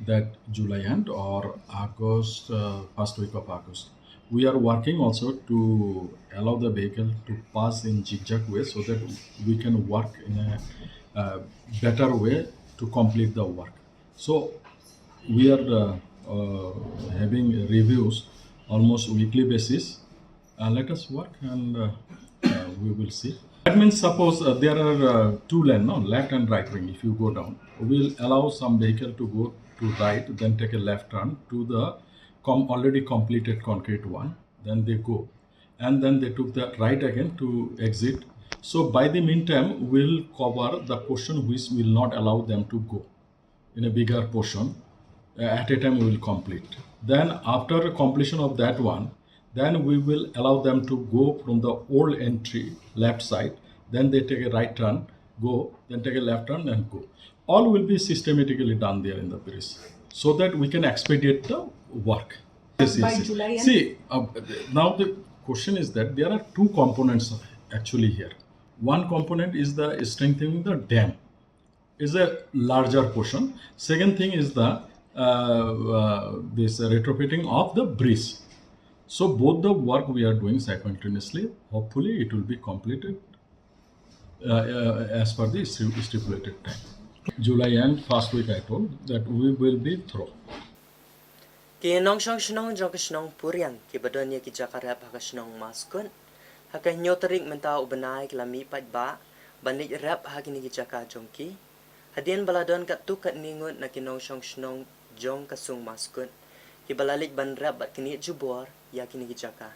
that July end or August, uh, first week of August. We are working also to allow the vehicle to pass in zigzag way so that we can work in a, uh, better way to complete the work. So we are, uh, uh, having reviews almost weekly basis. Uh, let us work and, uh, uh, we will see. That means, suppose, uh, there are, uh, two lane, no, left and right wing. If you go down, we'll allow some vehicle to go to right, then take a left turn to the com-, already completed concrete one. Then they go, and then they took the right again to exit. So by the meantime, we'll cover the portion which will not allow them to go in a bigger portion. Uh, at a time we will complete. Then after completion of that one, then we will allow them to go from the old entry left side. Then they take a right turn, go, then take a left turn and go. All will be systematically done there in the bridge so that we can expedite the work. Yes, yes, by yes. July end? See, uh, now the question is that there are two components actually here. One component is the strengthening the dam. Is a larger portion. Second thing is the, uh, uh, this retrofitting of the bridge. So both the work we are doing simultaneously. Hopefully, it will be completed, uh, uh, as per the sti-, stipulated time. July end, first week I told that we will be through. Ki nongshong shnong jong ka shnong Puriang kiba don ïa ki jaka rep ha ka shnong Maskut, ha ka hynñiew tarik mynta u bnai ki la mih paidbah ban leit rep ha kine ki jaka jong ki. Hadien ba la don katto katne ngut na ki nongshong shnong jong ka shnong Maskut kiba la leit ban rep bad knieh jubor ïa kine ki jaka.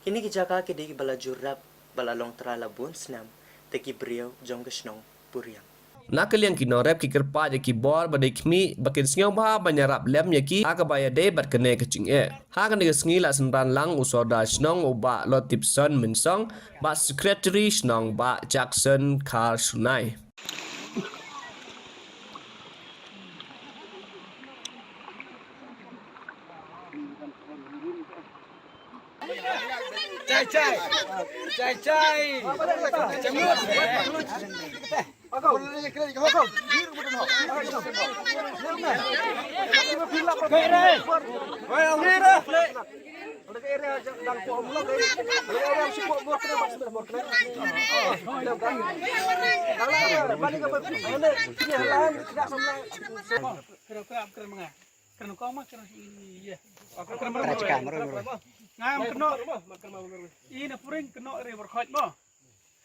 Kine ki jaka ki dei kiba la ju rep bad la long trai la bun snem, te ki briew jong ka shnong Puriang. Na ka liang ki nongrep ki kyrpad ïa ki bor ba dei khmih ba kin sngewbha ban ïarap lem ïa ki ha kaba ïadei bad kane ka jingeh. Ha kane ka sngi la synran lang u Sordar shnong u Bah Lotipson Mynsong, Bah Secretary shnong Bah Jackson Kharshunai. Chai chai. Chai chai. Chai chai. Kren kong ma kren i ye. Kren ma kren ma. Ngam keno. I na puring keno re berkhoj mo.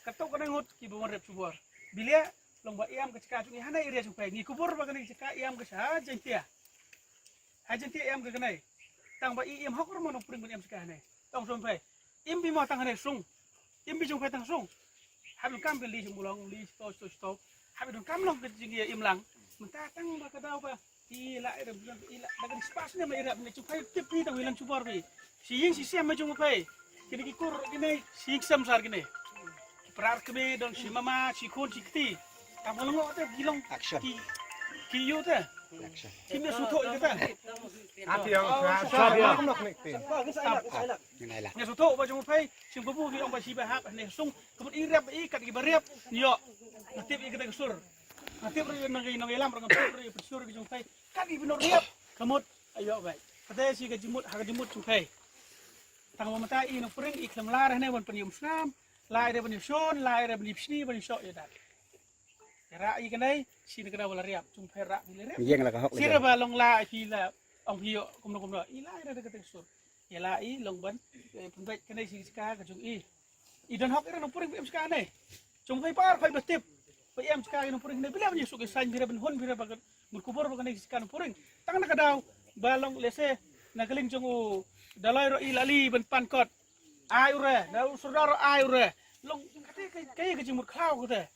Kato kena ngut ki bawon rep chubor. Bilia long ba iam ka chika chung i hana area chung pai. Ngi kubur ba kena chika iam ka sha jentia. Ha jentia iam ka kenai. Tang ba i iam hok mo nong puring ban iam chika hana. Tong som pai. Im bi mo tang hana sung. Im bi chung pai tang sung. Hab kam ka li chung bulong li sto sto sto. Hab dong kam long ka jing ia im lang. Menta tang ba ka dau ba. Ila ira bulan ila daga di spas ne ma ira ne chupai tip ni tang wilan chubor bi. Si ying si sem ma jung pai. Kini ki kur kini si ying sem sar kini. Ki prar kini don si mama si khun si kti. Tam ka longo te bilong. Action. Ki ki yu te. Action. Kini su tho yu te. Ati yang sa sa nok nek tin. Ni nai la. Ni su tho ba jung pai. Sim babu ki ong ba si ba hap ne sung. Kebut irap i kat ki bariap. Yo. Natip i kata kesur. Natip ri nang nang ilam rang tip ri pesur ki jung pai. Kat i binor riap. Kemut ayo bai. Kata si ka jimut ha ka jimut jung pai. Tang ba mata i nang pering i klem lar ne wan penyum snam. Lai re penyum shon, lai re penyum sni, penyum shok ya dan. Ra i kenai si ne kena wala riap jung pai ra phi le riap. Yeng la ka hok. Si le re ba long la phi la ong phi yo kumno kumno. I lai re kata sur. Ya la i long ban. Pun bai kenai si ka ka jung i. I don hok ira nang puring pem ska ne. Chung pai par pai ba tip. Pem ska nang puring ne bila ban yusuk i sain bira ban hun bira ba mut kubur ba kane ska nang puring. Tang na ka dau ba long lese na ka ling jong u dalai ro i lali ban pan kot. Ai ure na u sordar ro ai ure. Long kate kai kai ka jingmut khlaw kate.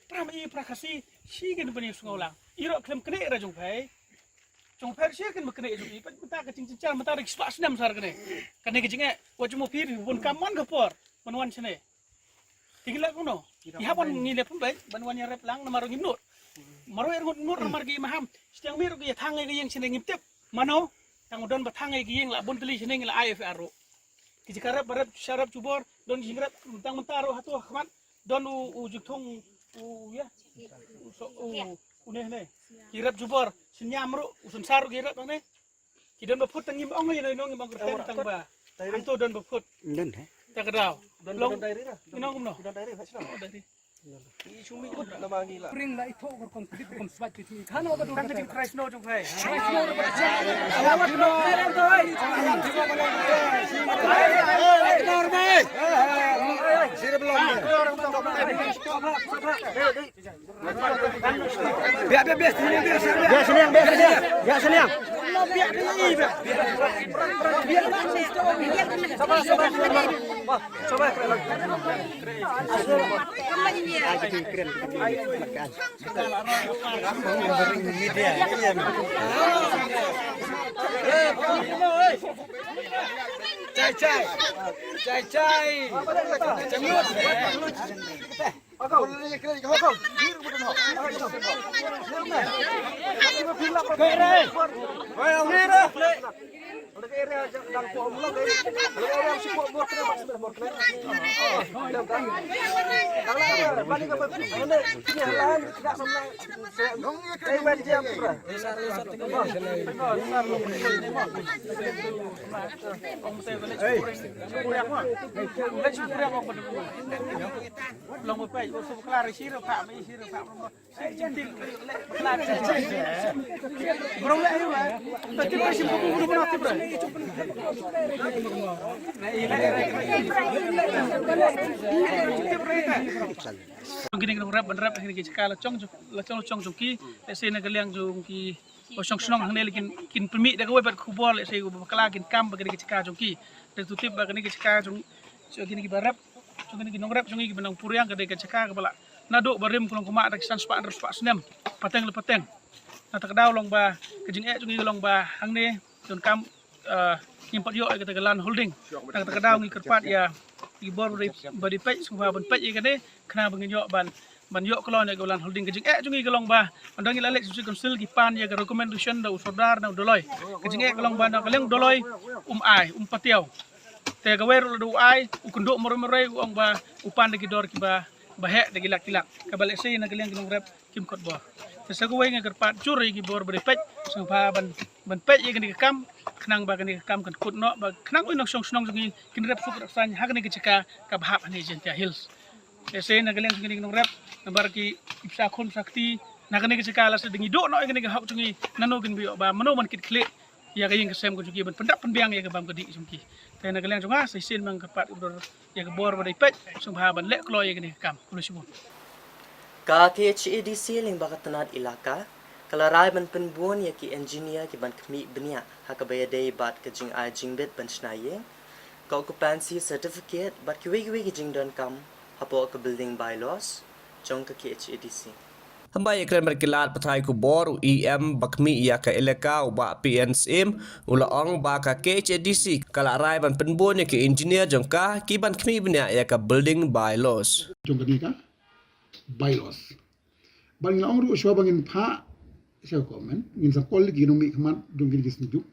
Pram i pra khasi si kin ban yusuk lang. I ro klem kane ra jong pai. Jong pai si kin ba kane jong i pa mata ka jing jing mata rik spa snem sar kane. Kane ka jing e wa jong mo pir bun kam man ka por. Man wan sene. Tingin la kuno. Iha ban ngi le pun bai ban wan ya rep lang namar ngi nut. Maro er ngut ngut namar gi maham. Setiang mir gi thang gi yeng sene ngim tip. Mano tang don ba thang gi yeng la bun teli sene ngi la I F R ro. Ki jika rep ba rep sharap jubor don jing rep tang mentaro hato khmat don u u jukthong u ya. U so u u ne ne. Ki rep jubor sinyam ro u sensar gi rep ne. Ki don ba phut tang ngim ong ïa nong ngim ong kyrteng tang ba. Hangto don ba phut. Don he. Ta ka daw. Don long. Don diary ra. Ngin ong kumno. Don diary ha shnong. Oh, diary. I chumi na ma ngi la. Pring la i tho kor kom kdip kom sbat ki ti. Kan wa ba don. Tang ka jing price no jong hai. Price no. Sirap long. Biak, biak, biak, sini, biak, sini, biak. Biak, sini, biak, sini. Biak, sini. Biak, sini. Sabar, sabar, sabar. Sabar. Cai, cai. Cai, cai. Cai, cai. Long ba peit, ba suk klar, shi ruh phah, shi ruh phah. Brong le ayu ba. Ta tip re shi bu bu bu na tip re. Tip re ta. Kini kini rep ban rep kini ki jaka la chong la chong chong chong ki. Ese na ka liang jong ki. Ba shong shnong hangne le kin, kin pynmih da kawei pat khubor le sei ba bakla kin kam ba kane ka jaka jong ki. Da tu tip ba kane ka jaka jong, jong kine ki ba rep, jong kine ki nongrep jong ki ba nang puriang ka dei ka jaka ka ba la naduh ba rim ka long kumta da ki san spah hynriew spah snem, pateng la pateng. Na kata ka daw long ba ka jingeh jong ngi ka long ba hangne donkam, eh, ngim pat ïoh ïa kata ka land holding. Na kata ka daw ngi kyrpad ïa ki bor ba dei peit sngewbha ban peit ïa kane, khnang ba ngin ïoh ban, ban ïoh kloi ïa ka land holding. Ka jingeh jong ngi ka long ba ynda ngi la leit sha District Council ki pan ïa ka recommendation da u sordar na u Doloi. Ka jingeh ka long ba na ka liang u Doloi um ai, um patiaw. Te kawei ruh lada u ai, u kynduh marwei marwei, u ong ba u pan da ki dor kiba, ba heh da ki lak ki lak. Kaba lehse na ka liang ki nongrep kim khot bor. Te sa kawei nga kyrpad jur ïa ki bor ba dei peit sngewbha ban, ban peit ïa kane ka kam, khnang ba kane ka kam kan kut noh, ba khnang u nongshong shnong jong ngi kin rep suk rep saiñ ha kane ka jaka kaba hap hangne Jaintia Hills. Lehse na ka liang jong kine ki nongrep, namar ki, ki bsa khun bsa kti na kane ka jaka, lehse da ngi duh noh ïa kane ka hok jong ngi, nano kin ba ïoh, ba mano ban kit khlieh ïa ka ïing ka sem ka jong ki, ban pyndap pynbiang ïa ka bam ka dih jong ki. Te na ka liang jong nga sa shisien ma nga kyrpad ïa ka bor ba dei peit sngewbha ban leh kloi ïa kane ka kam. Khublei shibun. Ka K H A D C lyngba ka tnat ilaka ka la rai ban pynbun ïa ki engineer ki ban khmih bniah ha kaba ïadei bad ka jingai jingbit ban shna ïing, ka occupancy certificate bad kiwei kiwei ki jingdonkam hapoh ka building bylaws jong ka K H A D C. Haba ïakren bad ki lad pathai khubor, u E M ba khmih ïa ka elaka, u Bah P N Syiem, u la ong ba ka K H A D C ka la rai ban pynbun ïa ki engineer jong ka ki ban khmih bniah ïa ka building bylaws. Jong kane ka bylaws. Bad ngi la ong ruh shuwa ba ngin phah sha ka government, ngin sa call ki nongmihkhmat jong kine ki synjuk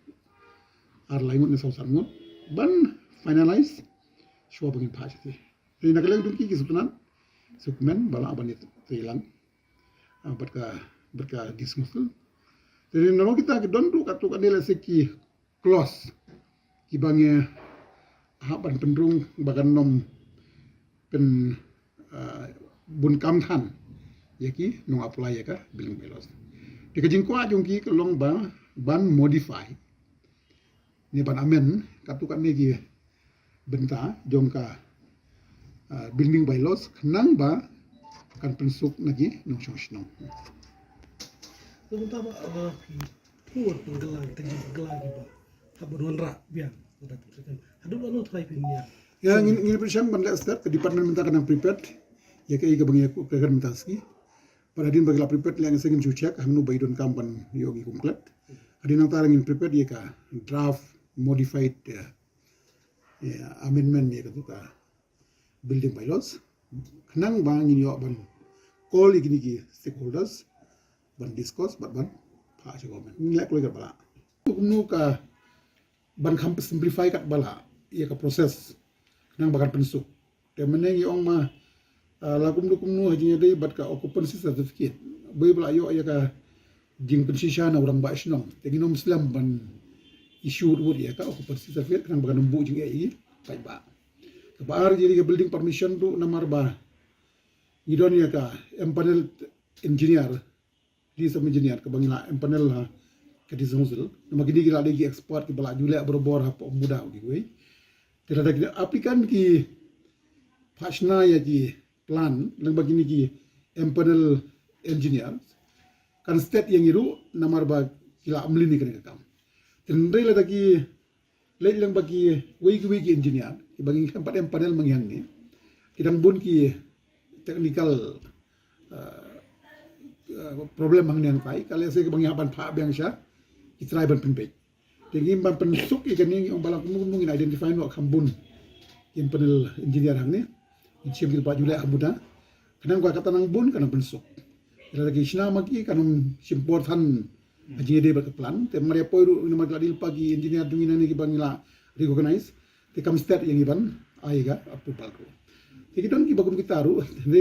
ar lai ngut ne saw san ngut ban finalize shuwa ba ngin phah shatei. Te na ka liang jong ki, ki sngewtynnat, sngewkmen ba lah ban ïatrei lang, ah, bad ka, bad ka District Council. Te na kita ki don ruh katto katne lehse ki clause kiba ngi hap ban pynrung ba kan ym pyn, ah, bun kam than ïa ki nong apply ïa ka building bylaws. Te ka jingkwah jong ki ka long ba ban modify ne ban amend katto katne ki bynta jong ka, ah, building bylaws khnang ba kan pynsuk na ki nongshong shnong. Te mynta ba, ah, ki pur pynkylla, ki teng pynkylla kiba hap ban wanrah biang. Haduh lano trai pynïa. Ïa, ngin, ngin pynshang ban leh step, ka department mynta ka dang prepared ïa kaei kaba ngi ïa kren mynta sngi. Bad hadien ba ki la prepared leh, ngin sa ngin shu check hangno ba i donkam ban ïoh ki kum klet. Hadien nangta ngin prepared ïa ka draft modified, eh, ïa, amendment ïa katu ka building bylaws. Khnang ba ngin ïoh ban call ïa kine ki stakeholders ban discuss bad ban phah sha government. Ngin leh kloi katba lah. Kumno ka ban kham simplify katba lah ïa ka process khnang ba kan pynsuk. Te mynne ngi ong ma, ah, la kumno kumno ha jingïadei bad ka occupancy certificate. Ba i ba la ïoh ïa ka jingpynshisha na u rangbah shnong, te ngin ym slem ban issue ruh ïa ka occupancy certificate khnang ba kan ym buh jingeh ïa ki paidbah. Kaba ar, ïa ka building permission ruh namar ba ngi don ïa ka empanel engineer, list of engineer kaba ngi la empanel ha ka District Council. Namar kine ki la dei ki expert kiba la ju leh barabor hapoh MUDA kiwei. Te lada ki applicant ki phah shna ïa ki plan lyngba kine ki empanel engineer, kan stet ïa ngi ruh namar ba ki la mlien ïa kane ka kam. Te hynrei lada ki leit lyngba kiwei kiwei ki engineer kiba ngi khlem pat empanel ma ngi hangne, ki dang bun ki technical, uh, uh, problem hangne hangtai, ka lehse kiba ngi hap ban phah biang sha ki trai ban pynbeit. Te ngim ban pynsuk ïa kane, ngi ong ba la kumno kumno ngin identify noh kham bun ki empanel engineer hangne. Ngin shim ki ba ju leh ha MUDA. Khnang ba kata nang bun, kan nang pynsuk. Lada ki shna ma ki, kan ym shim por than ha jingïadei bad ka plan. Te mar ïa poi ruh namar ki la dei lypa ki engineer jong ngi nangne kiba ngi la recognize. Te kam stet ïa ngi ban ai ka approval ruh. Te ki don kiba kum kita ruh. Te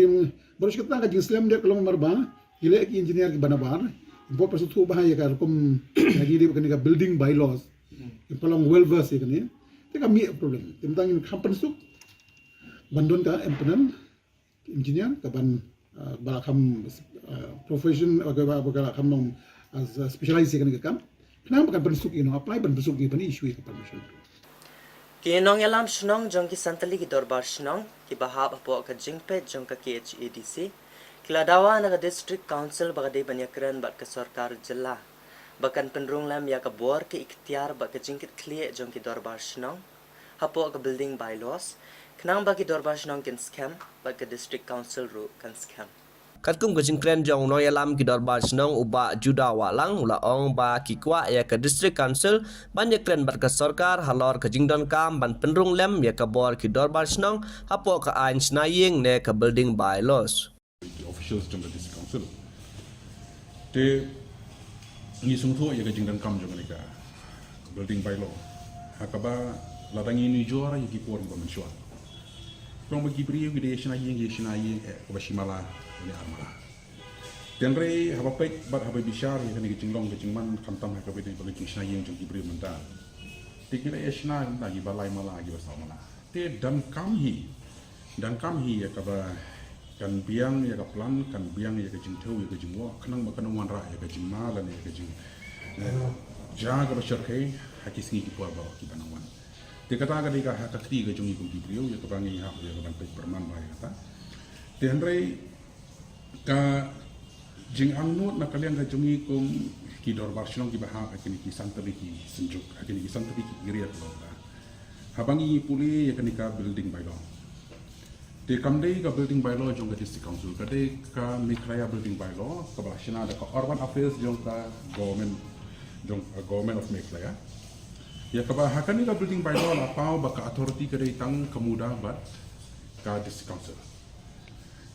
baroh shi katta ka jingslem dep ka long namar ba ki leh ki engineer kiba nabar. Bad pynshai thuh bha ïa ka rukom ha jingïadei bad kane ka building bylaws. Ki ba long well versed ïa kane. Te ka mih problem. Te mynta ngin kham pynsuk ban don ka empanel engineer ka ban, ah, ba la kham, ah, profession, ah, ka ba, ba ka la kham long, ah, specialize ïa kane ka kam. Khnang ba kan pynsuk ïa nong apply, ban pynsuk ïa ban issue ïa ka permission. Ki nongïalam shnong jong ki san tylli ki dorbar shnong kiba hap hapoh ka jingpeit jong ka K H A D C ki la dawa na ka District Council ba ka dei ban ïakren bad ka sorkar jylla ba kan pynrung lem ïa ka bor, ka iktiar bad ka jingkitkhlieh jong ki dorbar shnong hapoh ka building bylaws, khnang ba ki dorbar shnong kin skhem bad ka District Council ruh kan skhem. Katkum ka jingkren jong u nongïalam ki dorbar shnong u Bah Juda Wahlang u la ong ba ki kwah ïa ka District Council ban ïakren bad ka sorkar halor ka jingdonkam ban pynrung lem ïa ka bor ki dorbar shnong hapoh ka aiñ shna ïing ne ka building bylaws. Ki officials jong ka District Council. Te ngi sngewthuh ïa ka jingdonkam jong kane ka building bylaw. Ha kaba lada ngi nujor ïa ki por kiba mynshuwa, kong ba ki briew ki dei shna ïing, ki shna ïing eh kaba shi mala ne ar mala. Te hynrei haba peit bad haba bishar ïa kane ka jinglong ka jingman khamtam ha kaba dei ba la jingshna ïing jong ki briew mynta, te ki la ïa shna mynta kiba lai mala kiba saw mala. Te donkam hi, donkam hi ïa kaba kan biang ïa ka plan, kan biang ïa ka jingthew, ïa ka jingwoh, khnang ba kan ym wanrah ïa ka jingma lane ïa ka jing, eh, ja kaba shyrkhei ha ki sngi ki por baroh kiba nang wan. Te kata ka dei ka ha ka kti ka jong ngi kum ki briew ïa kaba ngi hap ïa ka ban peit pyrman bha ïa kata. Te hynrei ka jingangnud na ka liang ka jong ngi kum ki dorbar shnong kiba hap ha kine ki san tylli ki synjuk, ha kine ki san tylli ki area ka long ba haba ngi pule ïa kane ka building bylaw, te kam dei ka building bylaw jong ka District Council, ka dei ka Meghalaya Building Bylaw kaba la shna da ka Urban Affairs jong ka government, jong, uh, Government of Meghalaya. Ïa kaba ha kane ka building bylaw la paw ba ka authority ka dei tang ka MUDA bad ka District Council.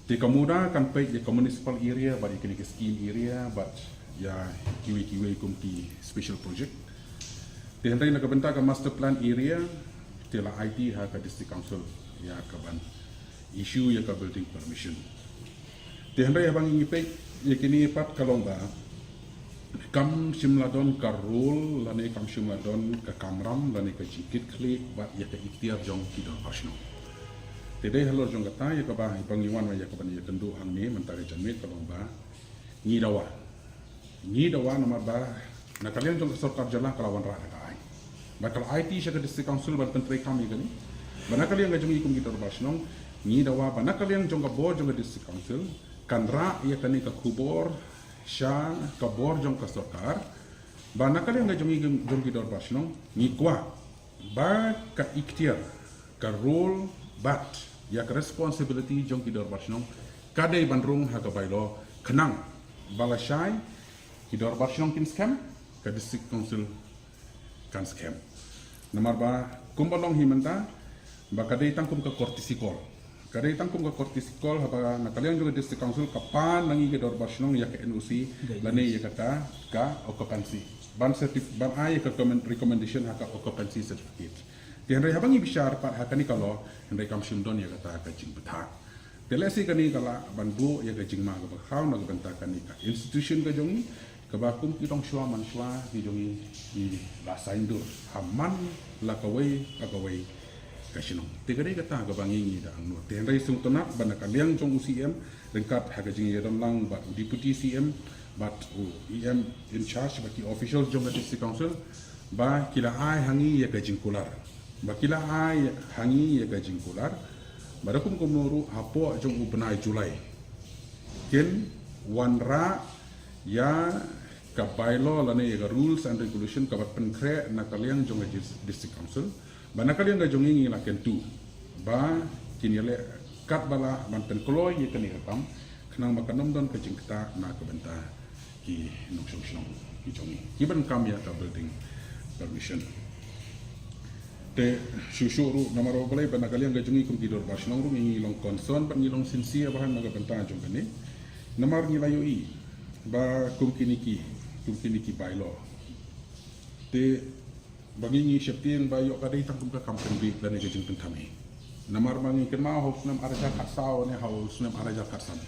Te ka MUDA kan peit ïa ka municipal area bad ïa kine ki scheme area bad ïa kiwei kiwei kum ki special project. Te hynrei na ka bynta ka master plan area, te la aiti ha ka District Council ïa ka ban issue ïa ka building permission. Te hynrei haba ngi peit ïa kine pat ka long ba kam shym la don ka role lane kam shym la don ka kamram lane ka jingkitkhlieh bad ïa ka iktiar jong ki dorbar shnong. Te dei halor jong kata ïa kaba, haba ngi wan ïa ka ban ïakynduh hangne mynta ka janmiet ka long ba ngi dawa, ngi dawa namar ba na ka liang jong ka sorkar jylla ka la wanrah da ka aiñ. Ba ka la aiti sha ka District Council ban pyntreikam ïa kane. Ba na ka liang ka jong ngi kum ki dorbar shnong, ngi dawa ba na ka liang jong ka bor jong ka District Council kan rah ïa kane ka khubor sha ka bor jong ka sorkar. Ba na ka liang ka jong ngi, jong ki dorbar shnong, ngi kwah ba ka iktiar, ka role bad ïa ka responsibility jong ki dorbar shnong ka dei ban rung ha ka bylaw, khnang ba lashai ki dorbar shnong kin skhem, ka District Council kan skhem. Namar ba kumba long hi mynta ba ka dei tang kum ka courtesy call. Ka dei tang kum ka courtesy call haba na ka liang jong ka District Council ka pan na ngi ki dorbar shnong ïa ka N O C lane ïa kata ka occupancy, ban certif-, ban ai ïa ka comment-, recommendation ha ka occupancy certificate. Te hynrei haba ngi bishar pat ha kane ka law, hynrei kam shym don ïa kata ka jingbthah. Te lehse kane ka lah ban buh ïa ka jingma kaba khraw na ka bynta kane ka institution ka jong ngi, kaba kum ki dongshuwa manshuwa ki jong ngi ki la saiñdur ha man la kawei la kawei ka shnong. Te ka dei kata kaba ngi, ngi da angnud. Te hynrei sngewtynnat ba na ka liang jong u C M ryngkat ha ka jingïadon lang bad u Deputy C M bad u E M in charge bad ki officials jong ka District Council ba ki la ai ha ngi ïa ka jingkular. Ba ki la ai ha ngi ïa ka jingkular ba da kum kumno ruh hapoh jong u bnai July kin wanrah ïa ka bylaw lane ïa ka rules and regulation kaba pynkhreh na ka liang jong ka dis-, District Council. Ba na ka liang ka jong ngi ngi la kyntu ba kin ïaleh katba lah ban pynkloi ïa kane ka kam, khnang ba kan ym don ka jingktah na ka bynta ki nongshong shnong ki jong ngi kiban kam ïa ka building permission. Te shuh shuh ruh namar ba balei ba na ka liang ka jong ngi kum ki dorbar shnong ruh ngi long concern bad ngi long sincere bha na ka bynta jong kane. Namar ngi la ïohi ba kum kine ki, kum kine ki bylaw, te ba ngi ngi sheptieng ba ïoh ka dei tang kum ka kam pynbiej lane ka jingpynthame. Namar ba ngi kynmaw ha u snem ar hajar khatsaw ne ha u snem ar hajar khatsan,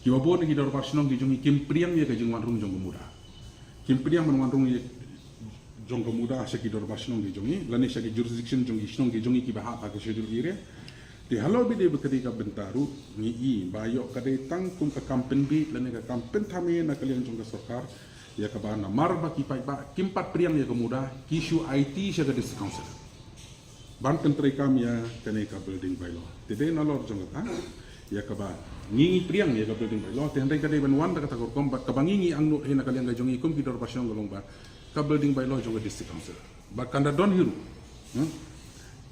kiba bun ki dorbar shnong ki jong ngi kim pdiang ïa ka jingwanrung jong ka MUDA. Kim pdiang ban wanrung ïa jong ka MUDA sha ki dorbar shnong ki jong ngi lane sha ki jurisdiction jong ki shnong ki jong ngi kiba hap ha ka schedule area. Te halor ba dei ba ka dei ka bynta ruh ngi i ba ïoh ka dei tang kum ka kam pynbiej lane ka kam pynthame na ka liang jong ka sorkar, ïa kaba namar ba ki paidbah kim pat pdiang ïa ka MUDA ki shu aiti sha ka District Council ban pyntreikam ïa kane ka building bylaw. Te dei nalor jong kata ïa kaba ngi ngi pdiang ïa ka building bylaw, te hynrei ka dei ban wan da kata ka rukom bad kaba ngi ngi angnud hi na ka liang ka jong ngi kum ki dorbar shnong ka long ba ka building bylaw jong ka District Council ba kan da don hi ruh, hmm?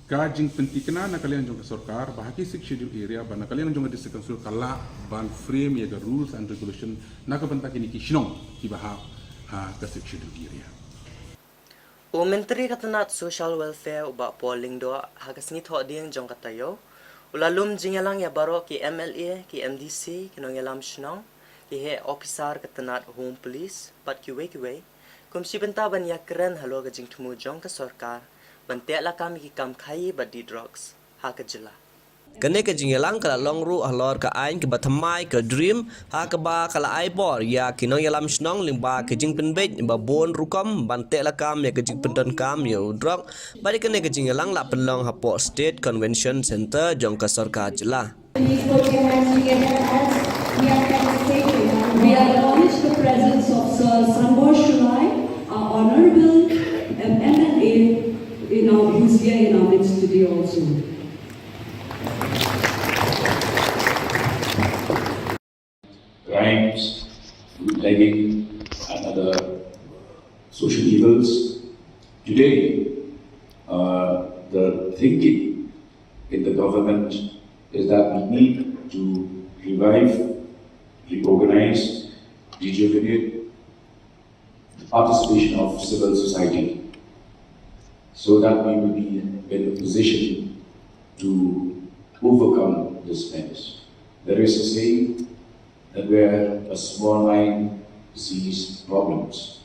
Ka jingpyntikna na ka liang jong ka sorkar ba ha ki Sixth Schedule area ba na ka liang jong ka District Council ka lah ban frame ïa ka rules and regulation na ka bynta kine ki shnong kiba hap ha ka Sixth Schedule area. U Myntri ka tnat Social Welfare u Bah Paul Lyngdoh ha ka sngi Thohdieng jong ka taïew u la lum jingïalang ïa baroh ki M L A, ki M D C, ki nongïalam shnong, ki heh ophisar ka tnat Home Police bad kiwei kiwei kum shi bynta ban ïakren halor ka jingthmu jong ka sorkar ban teh lakam ïa ki kam khaïi bad die drugs ha ka jylla. Kane ka jingïalang ka la long ruh halor ka aiñ kaba thymmai ka DREAM, ha kaba ka la ai bor ïa ki nongïalam shnong lyngba ka jingpynbeit ba bun rukom ban teh lakam ïa ka jingpyndonkam ïa u drok. Bad ïa kane ka jingïalang la pynlong hapoh State Convention Centre jong ka sorkar jylla. Please put your hands together as we are felicitating. We acknowledge the presence of Sir Sanbor Shullai, our Honorable M L A, in our, who's here in our midst today also. Crimes, bootlegging, and other social evils. Today, uh, the thinking in the government is that we need to revive, reorganize, rejuvenate the participation of civil society so that we will be in a position to overcome this menace. There is a saying that where a small mind sees problems,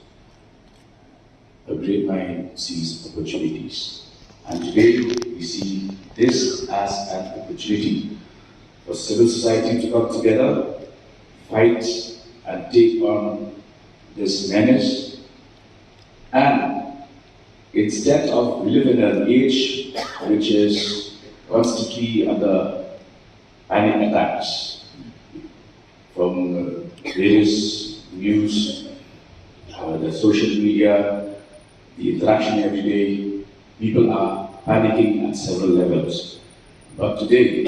a great mind sees opportunities. And today we see this as an opportunity for civil society to come together, fight and take on this menace. And instead of, we live in an age which is constantly under panic attacks from, uh, various news, uh, the social media, the interaction every day. People are panicking at several levels. But today,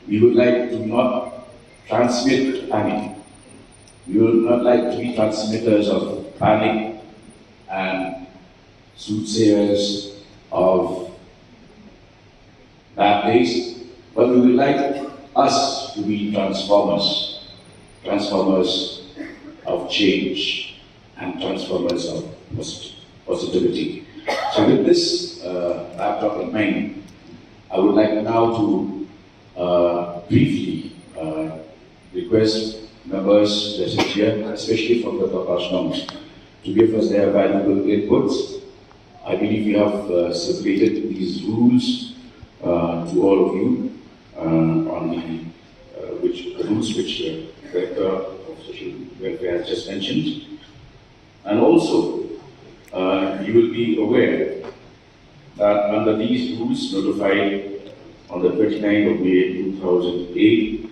we would like to not transmit panic. We would not like to be transmitters of panic and soothsayers of bad days, but we would like us to be transformers, transformers of change and transformers of posit-, positivity. So with this, uh, backdrop in mind, I would like now to, uh, briefly, uh, request members present here, especially from the Dorbar Shnong, to give us their valuable inputs. I believe we have, uh, circulated these rules, uh, to all of you, uh, on the, uh, which, the rules which, uh, Director of Social Welfare has just mentioned. And also, uh, you will be aware that under these rules notified on the twenty-ninth of May two thousand eight,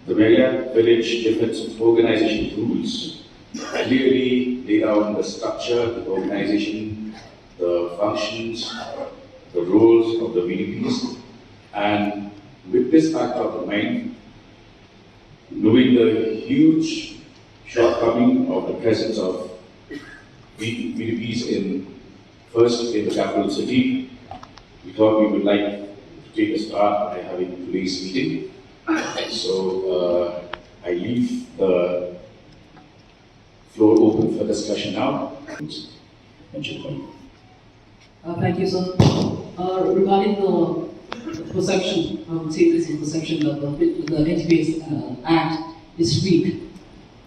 the Meriah Village Defense Organization rules clearly lay down the structure, the organization, the functions, the roles of the V D Ps. And with this backdrop in mind, knowing the huge shortcoming of the presence of V-, V D Ps in, first in the capital city, we thought we would like to take a start by having today's meeting. So, uh, I leave the floor open for discussion now. Thank you. Uh, thank you, sir. Uh, regarding the perception, I would say this is perception that the, the N D P S, uh, Act is weak.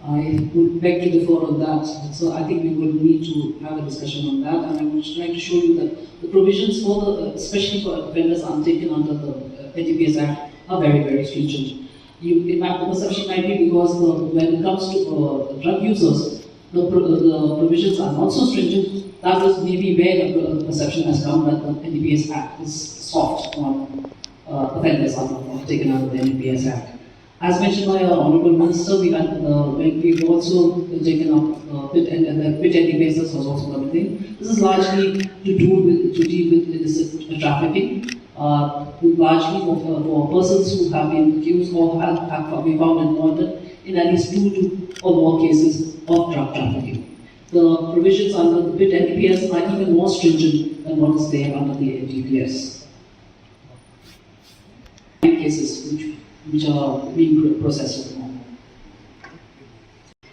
I would beg to differ on that. So I think we would need to have a discussion on that. And I would like to show you that the provisions for the, uh, especially for offenders undertaken under the, uh, N D P S Act are very, very stringent. You, in my perception, might be because the, when it comes to, uh, drug users, the, pro- the provisions are not so stringent. That is maybe where the, the perception has come that the N D P S Act is soft on, uh, offenders are taken out of the N D P S Act. As mentioned by our Honorable Minister, we had, uh, we- we've also taken up, uh, PIT and, and the PIT N D P S was also committing. This is largely to do with, to deal with illicit trafficking, uh, largely for, for, for persons who have been accused or have, have been found involved in at least two to or more cases of drug trafficking. The provisions under the bid N D P S are even more stringent than what is there under the N D P S. Cases which, which are being processed at the moment.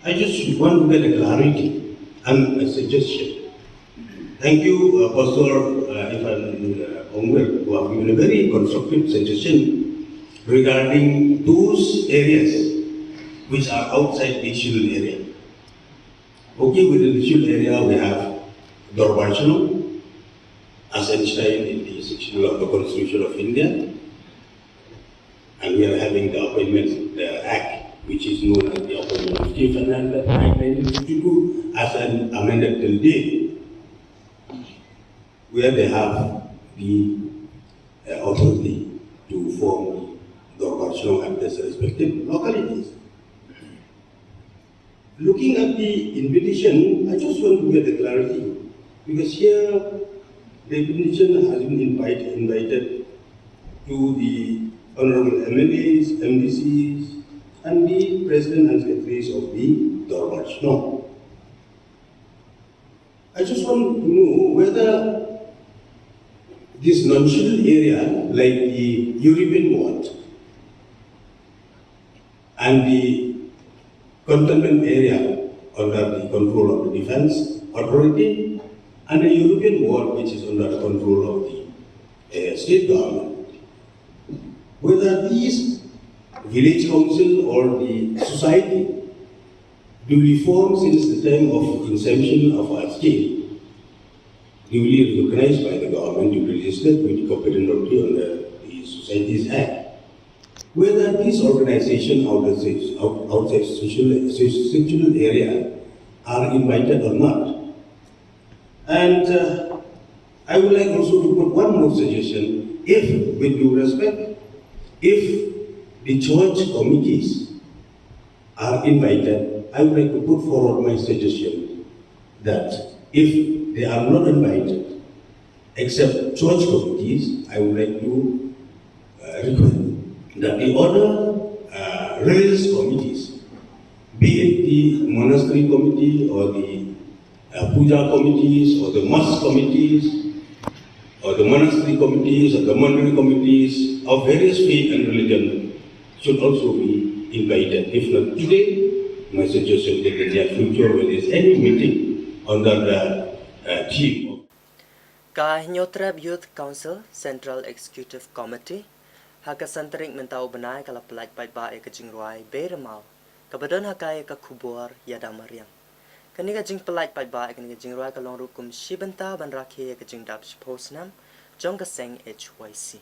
I just want to get a clarity and a suggestion. Thank you, uh, Pastor, uh, Ivan, uh, Ongwer, who have given a very constructive suggestion regarding those areas which are outside the scheduled area. Okay, within the scheduled area we have Dorbar Shnong, as enshrined in the Sixth Schedule of the Constitution of India, and we are having the Appointments, uh, Act, which is known as the Appointment of Chief, and then the nineteen fifty-two as an amended till date, where they have the, uh, authority to form the Dorbar Shnong at their respective localities. Looking at the invitation, I just want to get the clarity, because here the invitation has been invite-, invited to the honorable M L As, M D Cs, and the president and secretaries of the Dorbar Shnong. I just want to know whether this non-scheduled area, like the European ward and the cantonment area under the control of the Defence Authority, and the European ward, which is under the control of the, uh, state government, whether these village council or the society duly formed since the time of inception of our state, duly recognized by the government, duly registered with competent authority under the Societies Act, whether these organizations outside, out-, outside social, social area are invited or not. And, uh, I would like also to put one more suggestion. If, with due respect, if the church committees are invited, I would like to put forward my suggestion that if they are not invited, except church committees, I would like to, uh, request that the other, uh, religious committees, be it the monastery committee or the, uh, puja committees or the mosque committees or the monastery committees or the mandri committees of various faith and religion, should also be invited. If not today, my suggestion that in the near future, when there is any meeting under the, uh, theme of Ka Hynñiewtrep Youth Council Central Executive Committee, ha ka san tarik mynta u bnai, ka la pyllait paidbah ïa ka jingrwai Bei Rymmaw, kaba don ha ka ïa ka khubor Ïada Mariang. Kane ka jingpyllait paidbah ïa kane ka jingrwai ka long ruh kum shi bynta ban rakhe ïa ka jingdap shiphew snem jong ka seng H Y C.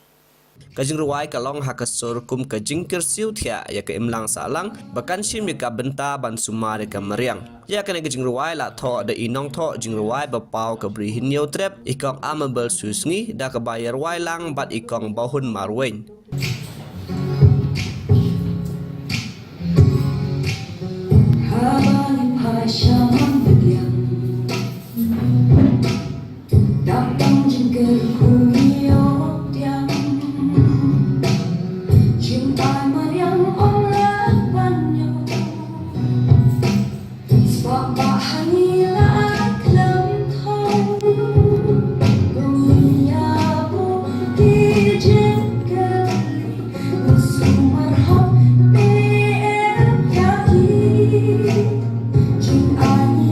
Ka jingrwai ka long ha ka sur kum ka jingkyrsiew thiah ïa ka imlang sahlang ba kan shim ïa ka bynta ban sumar ïa ka mariang. Ïa kane ka jingrwai la thoh da i nongthoh jingrwai ba paw ka Bri Hynñiewtrep, i Kong Amabel Susngi, da kaba ïarwai lang bad i Kong Bahun Marwein. Haba ngi phai sha Manbdiang, dap tang jingkyrkhu ïoh tiang. Jingai mariang ong lah ban ïoh. Spah bah ha ngi la khlem thong. Bym ïa buh ki jingkyrkhu. Sumar hok P M ïa ki. Jingai ngi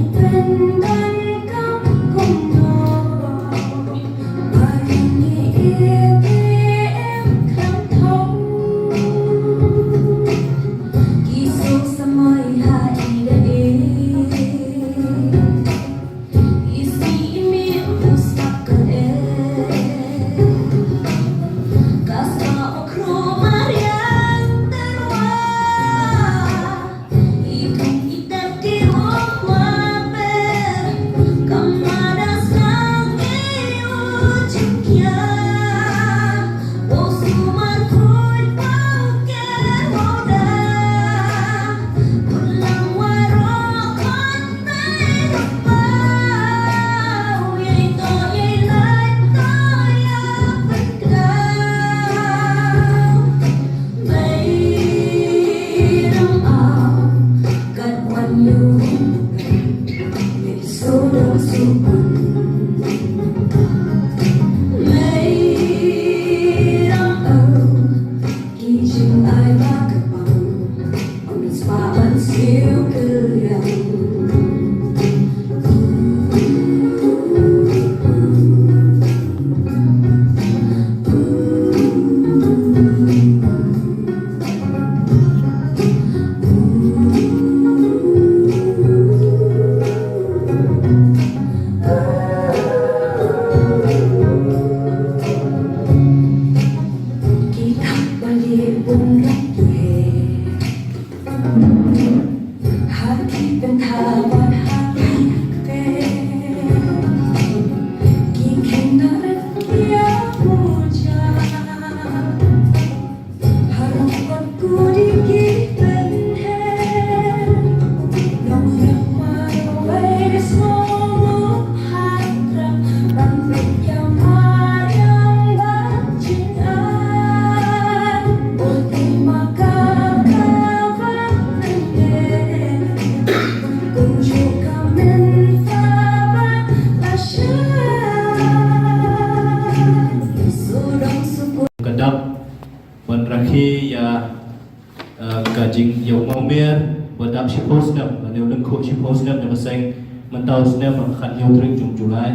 Jing ïa u mawmer ba dap shiphew snem, lane u lyngkhuh shiphew snem jong ka seng, mynta u snem ba ka khathynñiew tarik jong July.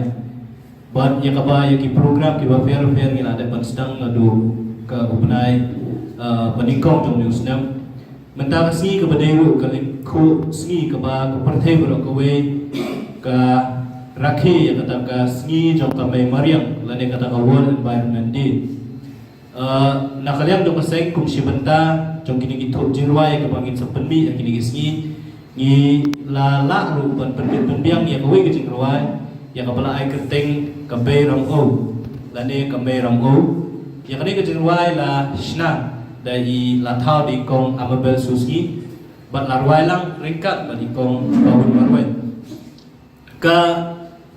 Bad ïa kaba ïa ki program kiba pher pher ngi la dep ban sdang naduh ka u bnai, eh, ba nyngkong jong u snem. Mynta ka sngi kaba dei ruh ka lyngkhuh sngi kaba ka pyrthei baroh kawei ka rakhe ïa kata ka sngi jong ka Mei Mariang, lane kata ka World Environment Day. Eh, na ka liang jong ka seng kum shi bynta jong kine ki thup jingrwai ïa kaba ngin sa pynmih ïa kine ki sngi, ngi la lah ruh ban pynbit pynbiang ïa kawei ka jingrwai ïa kaba la ai kyrteng ka Bei Ram Au, lane ka Mei Ram Au. Ïa kane ka jingrwai la shna da i, la thaw da i kong Amabel Susngi, bad la rwai lang ryngkat bad i kong Paul Marwei. Ka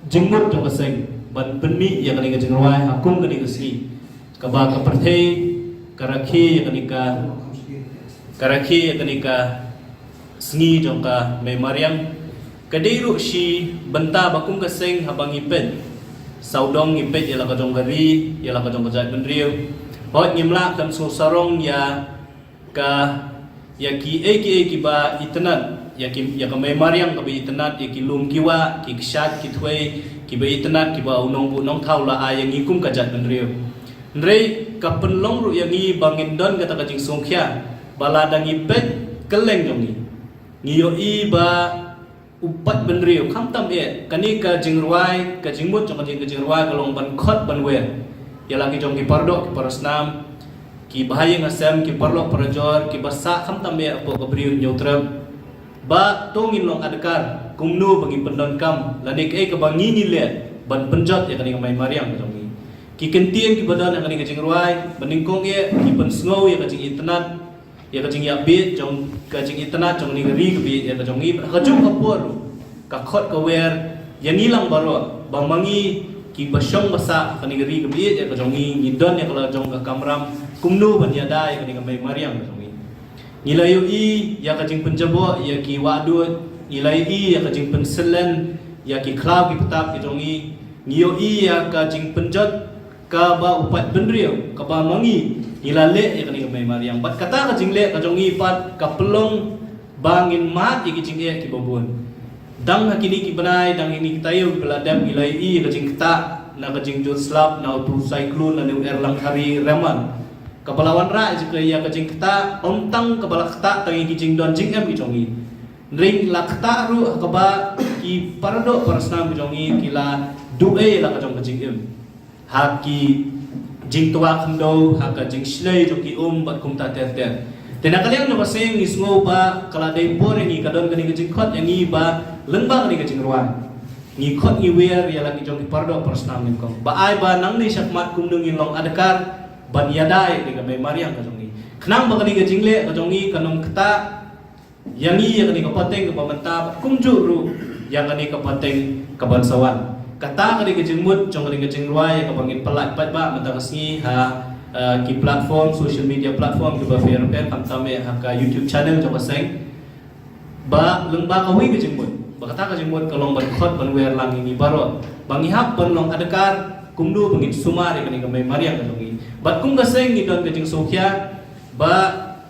jingmut jong ka seng ban pynmih ïa kane ka jingrwai ha kum kane ka sngi kaba ka pyrthei ka rakhe ïa kane ka, ka rakhe ïa kane ka sngi jong ka Mei Mariang. Ka dei ruh shi bynta ba kum ka seng haba ngi peit sawdong, ngi peit ïa la ka jong ka ri, ïa la ka jong ka jaitbynriew, hooid ngim lah kan sngewsarong ïa ka, ïa kiei kiei kiba itynnad, ïa ki, ïa ka Mei Mariang kaba itynnad, ïa ki lum ki wah, ki kshaid ki thwei kiba itynnad kiba u nongbuh nongthaw la ai ïa ngi kum ka jaitbynriew. Hynrei ka pynlong ruh ïa ngi ba ngin don kata ka jingsngewkhia ba lada ngi peit kylleng jong ngi, ngi ïohi ba u paidbynriew, khamtam eh kane ka jingrwai, ka jingmut jong kane ka jingrwai ka long ban khot ban wer ïa la ki jong ki paradoh ki parasnam, ki bahaïing hasem, ki paralok parajor kiba sah khamtam eh hapoh ka Bri u Hynñiewtrep. Ba to ngin long adkar kumno ba ngin pyndonkam, lane kaei kaba ngi ngi leh ban pynjot ïa kane ka Mei Mariang ka jong ngi. Ki kyntien kiba don ha kane ka jingrwai ba nyngkong eh ki pynsngew ïa ka jingitynnad, ïa ka jingïabit jong, ka jingitynnad jong kane ka ri kaba ïeit ïa ka jong ngi. Ha kajuh ka por ruh ka khot ka wer ïa ngi lang baroh ba ma ngi kiba shong ba sah ha kane ka ri kaba ïeit ïa ka jong ngi, ngi don ïa ka la jong ka kamram kumno ban ïada ïa kane ka Mei Mariang ka jong ngi. Ngi la ïohi ïa ka jingpynjaboh ïa ki wahduid, ngi la ïohi ïa ka jingpynsylleng ïa ki khlaw ki btap ki jong ngi, ngi ïohi ïa ka jingpynjot kaba u paidbynriew, kaba ma ngi ngi la leh ïa kane ka Mei Mariang. Bad kata ka jingleh ka jong ngi pat ka pynlong ba ngin mad ïa ki jingeh kiba bun. Dang ha kine ki bnai, dang ha kine ki taïew kiba la dep, ngi la ïohi ïa ka jingktah na ka jingjur slap na utu u cyclone lane u Erlangkhari Remal, kaba la wanrah ïa ka jingktah, ym tang kaba la ktah tang ïa ki jingdon jingem ki jong ngi, hynrei la ktah ruh ha kaba ki paradoh parasnam ki jong ngi ki la duh ei la ka jong ka jingim ha ki jingtwa khyndew, ha ka jingshlei jong ki um bad kumta ter ter. Te na ka liang jong ka seng ngi sngew ba ka la dei por ïa ngi, ka don kane ka jingkhot ïa ngi ba lyngba kane ka jingrwai ngi khot ngi wer ïa la ki jong ki paradoh parasnam nyngkong, ba ai ba nangne shakhmat kumno ngin long adkar ban ïada ïa kane ka Mei Mariang ka jong ngi, khnang ba kane ka jingleh ka jong ngi kan ym ktah ïa ngi ïa kane ka pateng kaba mynta, bad kumjuh ruh ïa kane ka pateng kaban sa wan. Kata ka dei ka jingmut jong kane ka jingrwai ïa kaba ngin pyllait paidbah mynta ka sngi ha, eh, ki platform, social media platform kiba pher pher, khamtam eh ha ka YouTube channel jong ka seng. Ba lyngba kawei ka jingmut, ba kata ka jingmut ka long ban khot ban wer lang ïa ngi baroh ba ngi hap ban long adkar kumno ba ngin sumar ïa kane ka Mei Mariang ka jong ngi. Bad kum ka seng ngi don ka jingsngewkhia ba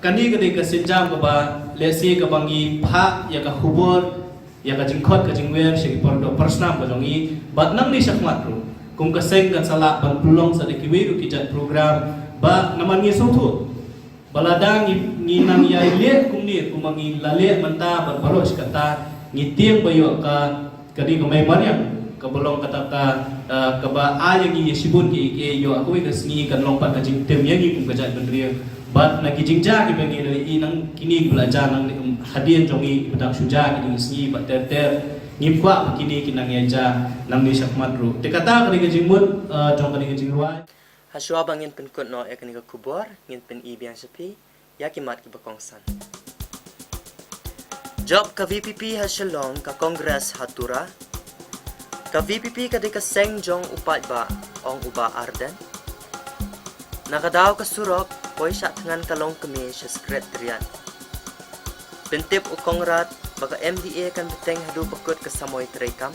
kane ka dei ka sienjam kaba lehse kaba ngi phah ïa ka khubor, ïa ka jingkhot ka jingwer sha ki paradoh parasnam ka jong ngi, bad nangne shakhmat ruh kum ka seng kan sa lah ban pynlong sa da kiwei ruh ki jait program, ba namar ngi sngewthuh ba lada ngi, ngi nang ïai leh kumne kumba ngi la leh mynta bad baroh shi katta, ngi tieng ba ïoh ka, ka dei ka Mei Mariang kaba long kata ka, eh, kaba ai ïa ngi ïa shibun kiei kiei, ïoh ha kawei ka sngi kan long pat ka jingtim ïa ngi kum ka jaitbynriew. Bad na ki jingjia kiba ngi la ïohi nang kine kiba la jia nangne, um, hadien jong ngi, ba dang shu jia kine ki sngi bad ter ter, ngim kwah ba kine ki nang ïai jia nangne shakhmat ruh. Te kata ka dei ka jingmut, eh, jong kane ka jingrwai. Hashwa ba ngin pynkut noh ïa kane ka khubor, ngin pyni biang sha phi ïa ki mat kiba kongsan. Jop ka V P P ha Shillong, ka Congress ha Tura. Ka V P P ka dei ka seng jong u paidbah, ong u Bah Ardent. Na ka daw ka surok, poi shah thngan ka Longkmie sha Secretariat. Pyntip u Conrad ba ka M D A kan bteng haduh ba kut ka samoi treikam.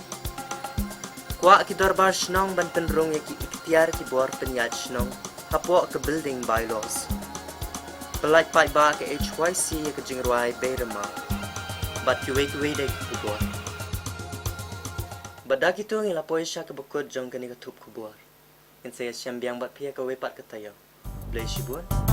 Kwah ki dorbar shnong ban pynrung ïa ki iktiar ki bor pynïaid shnong hapoh ka building bylaws. Pynlait paidbah ka H Y C ïa ka jingrwai Bei Rama bad kiwei kiwei de ki khubor. Bad da kito ngi la poi sha kaba kut jong kane ka thup khubor. Ngin sa ïashem biang bad phi ha kawei pat ka taïew. Khublei shibun.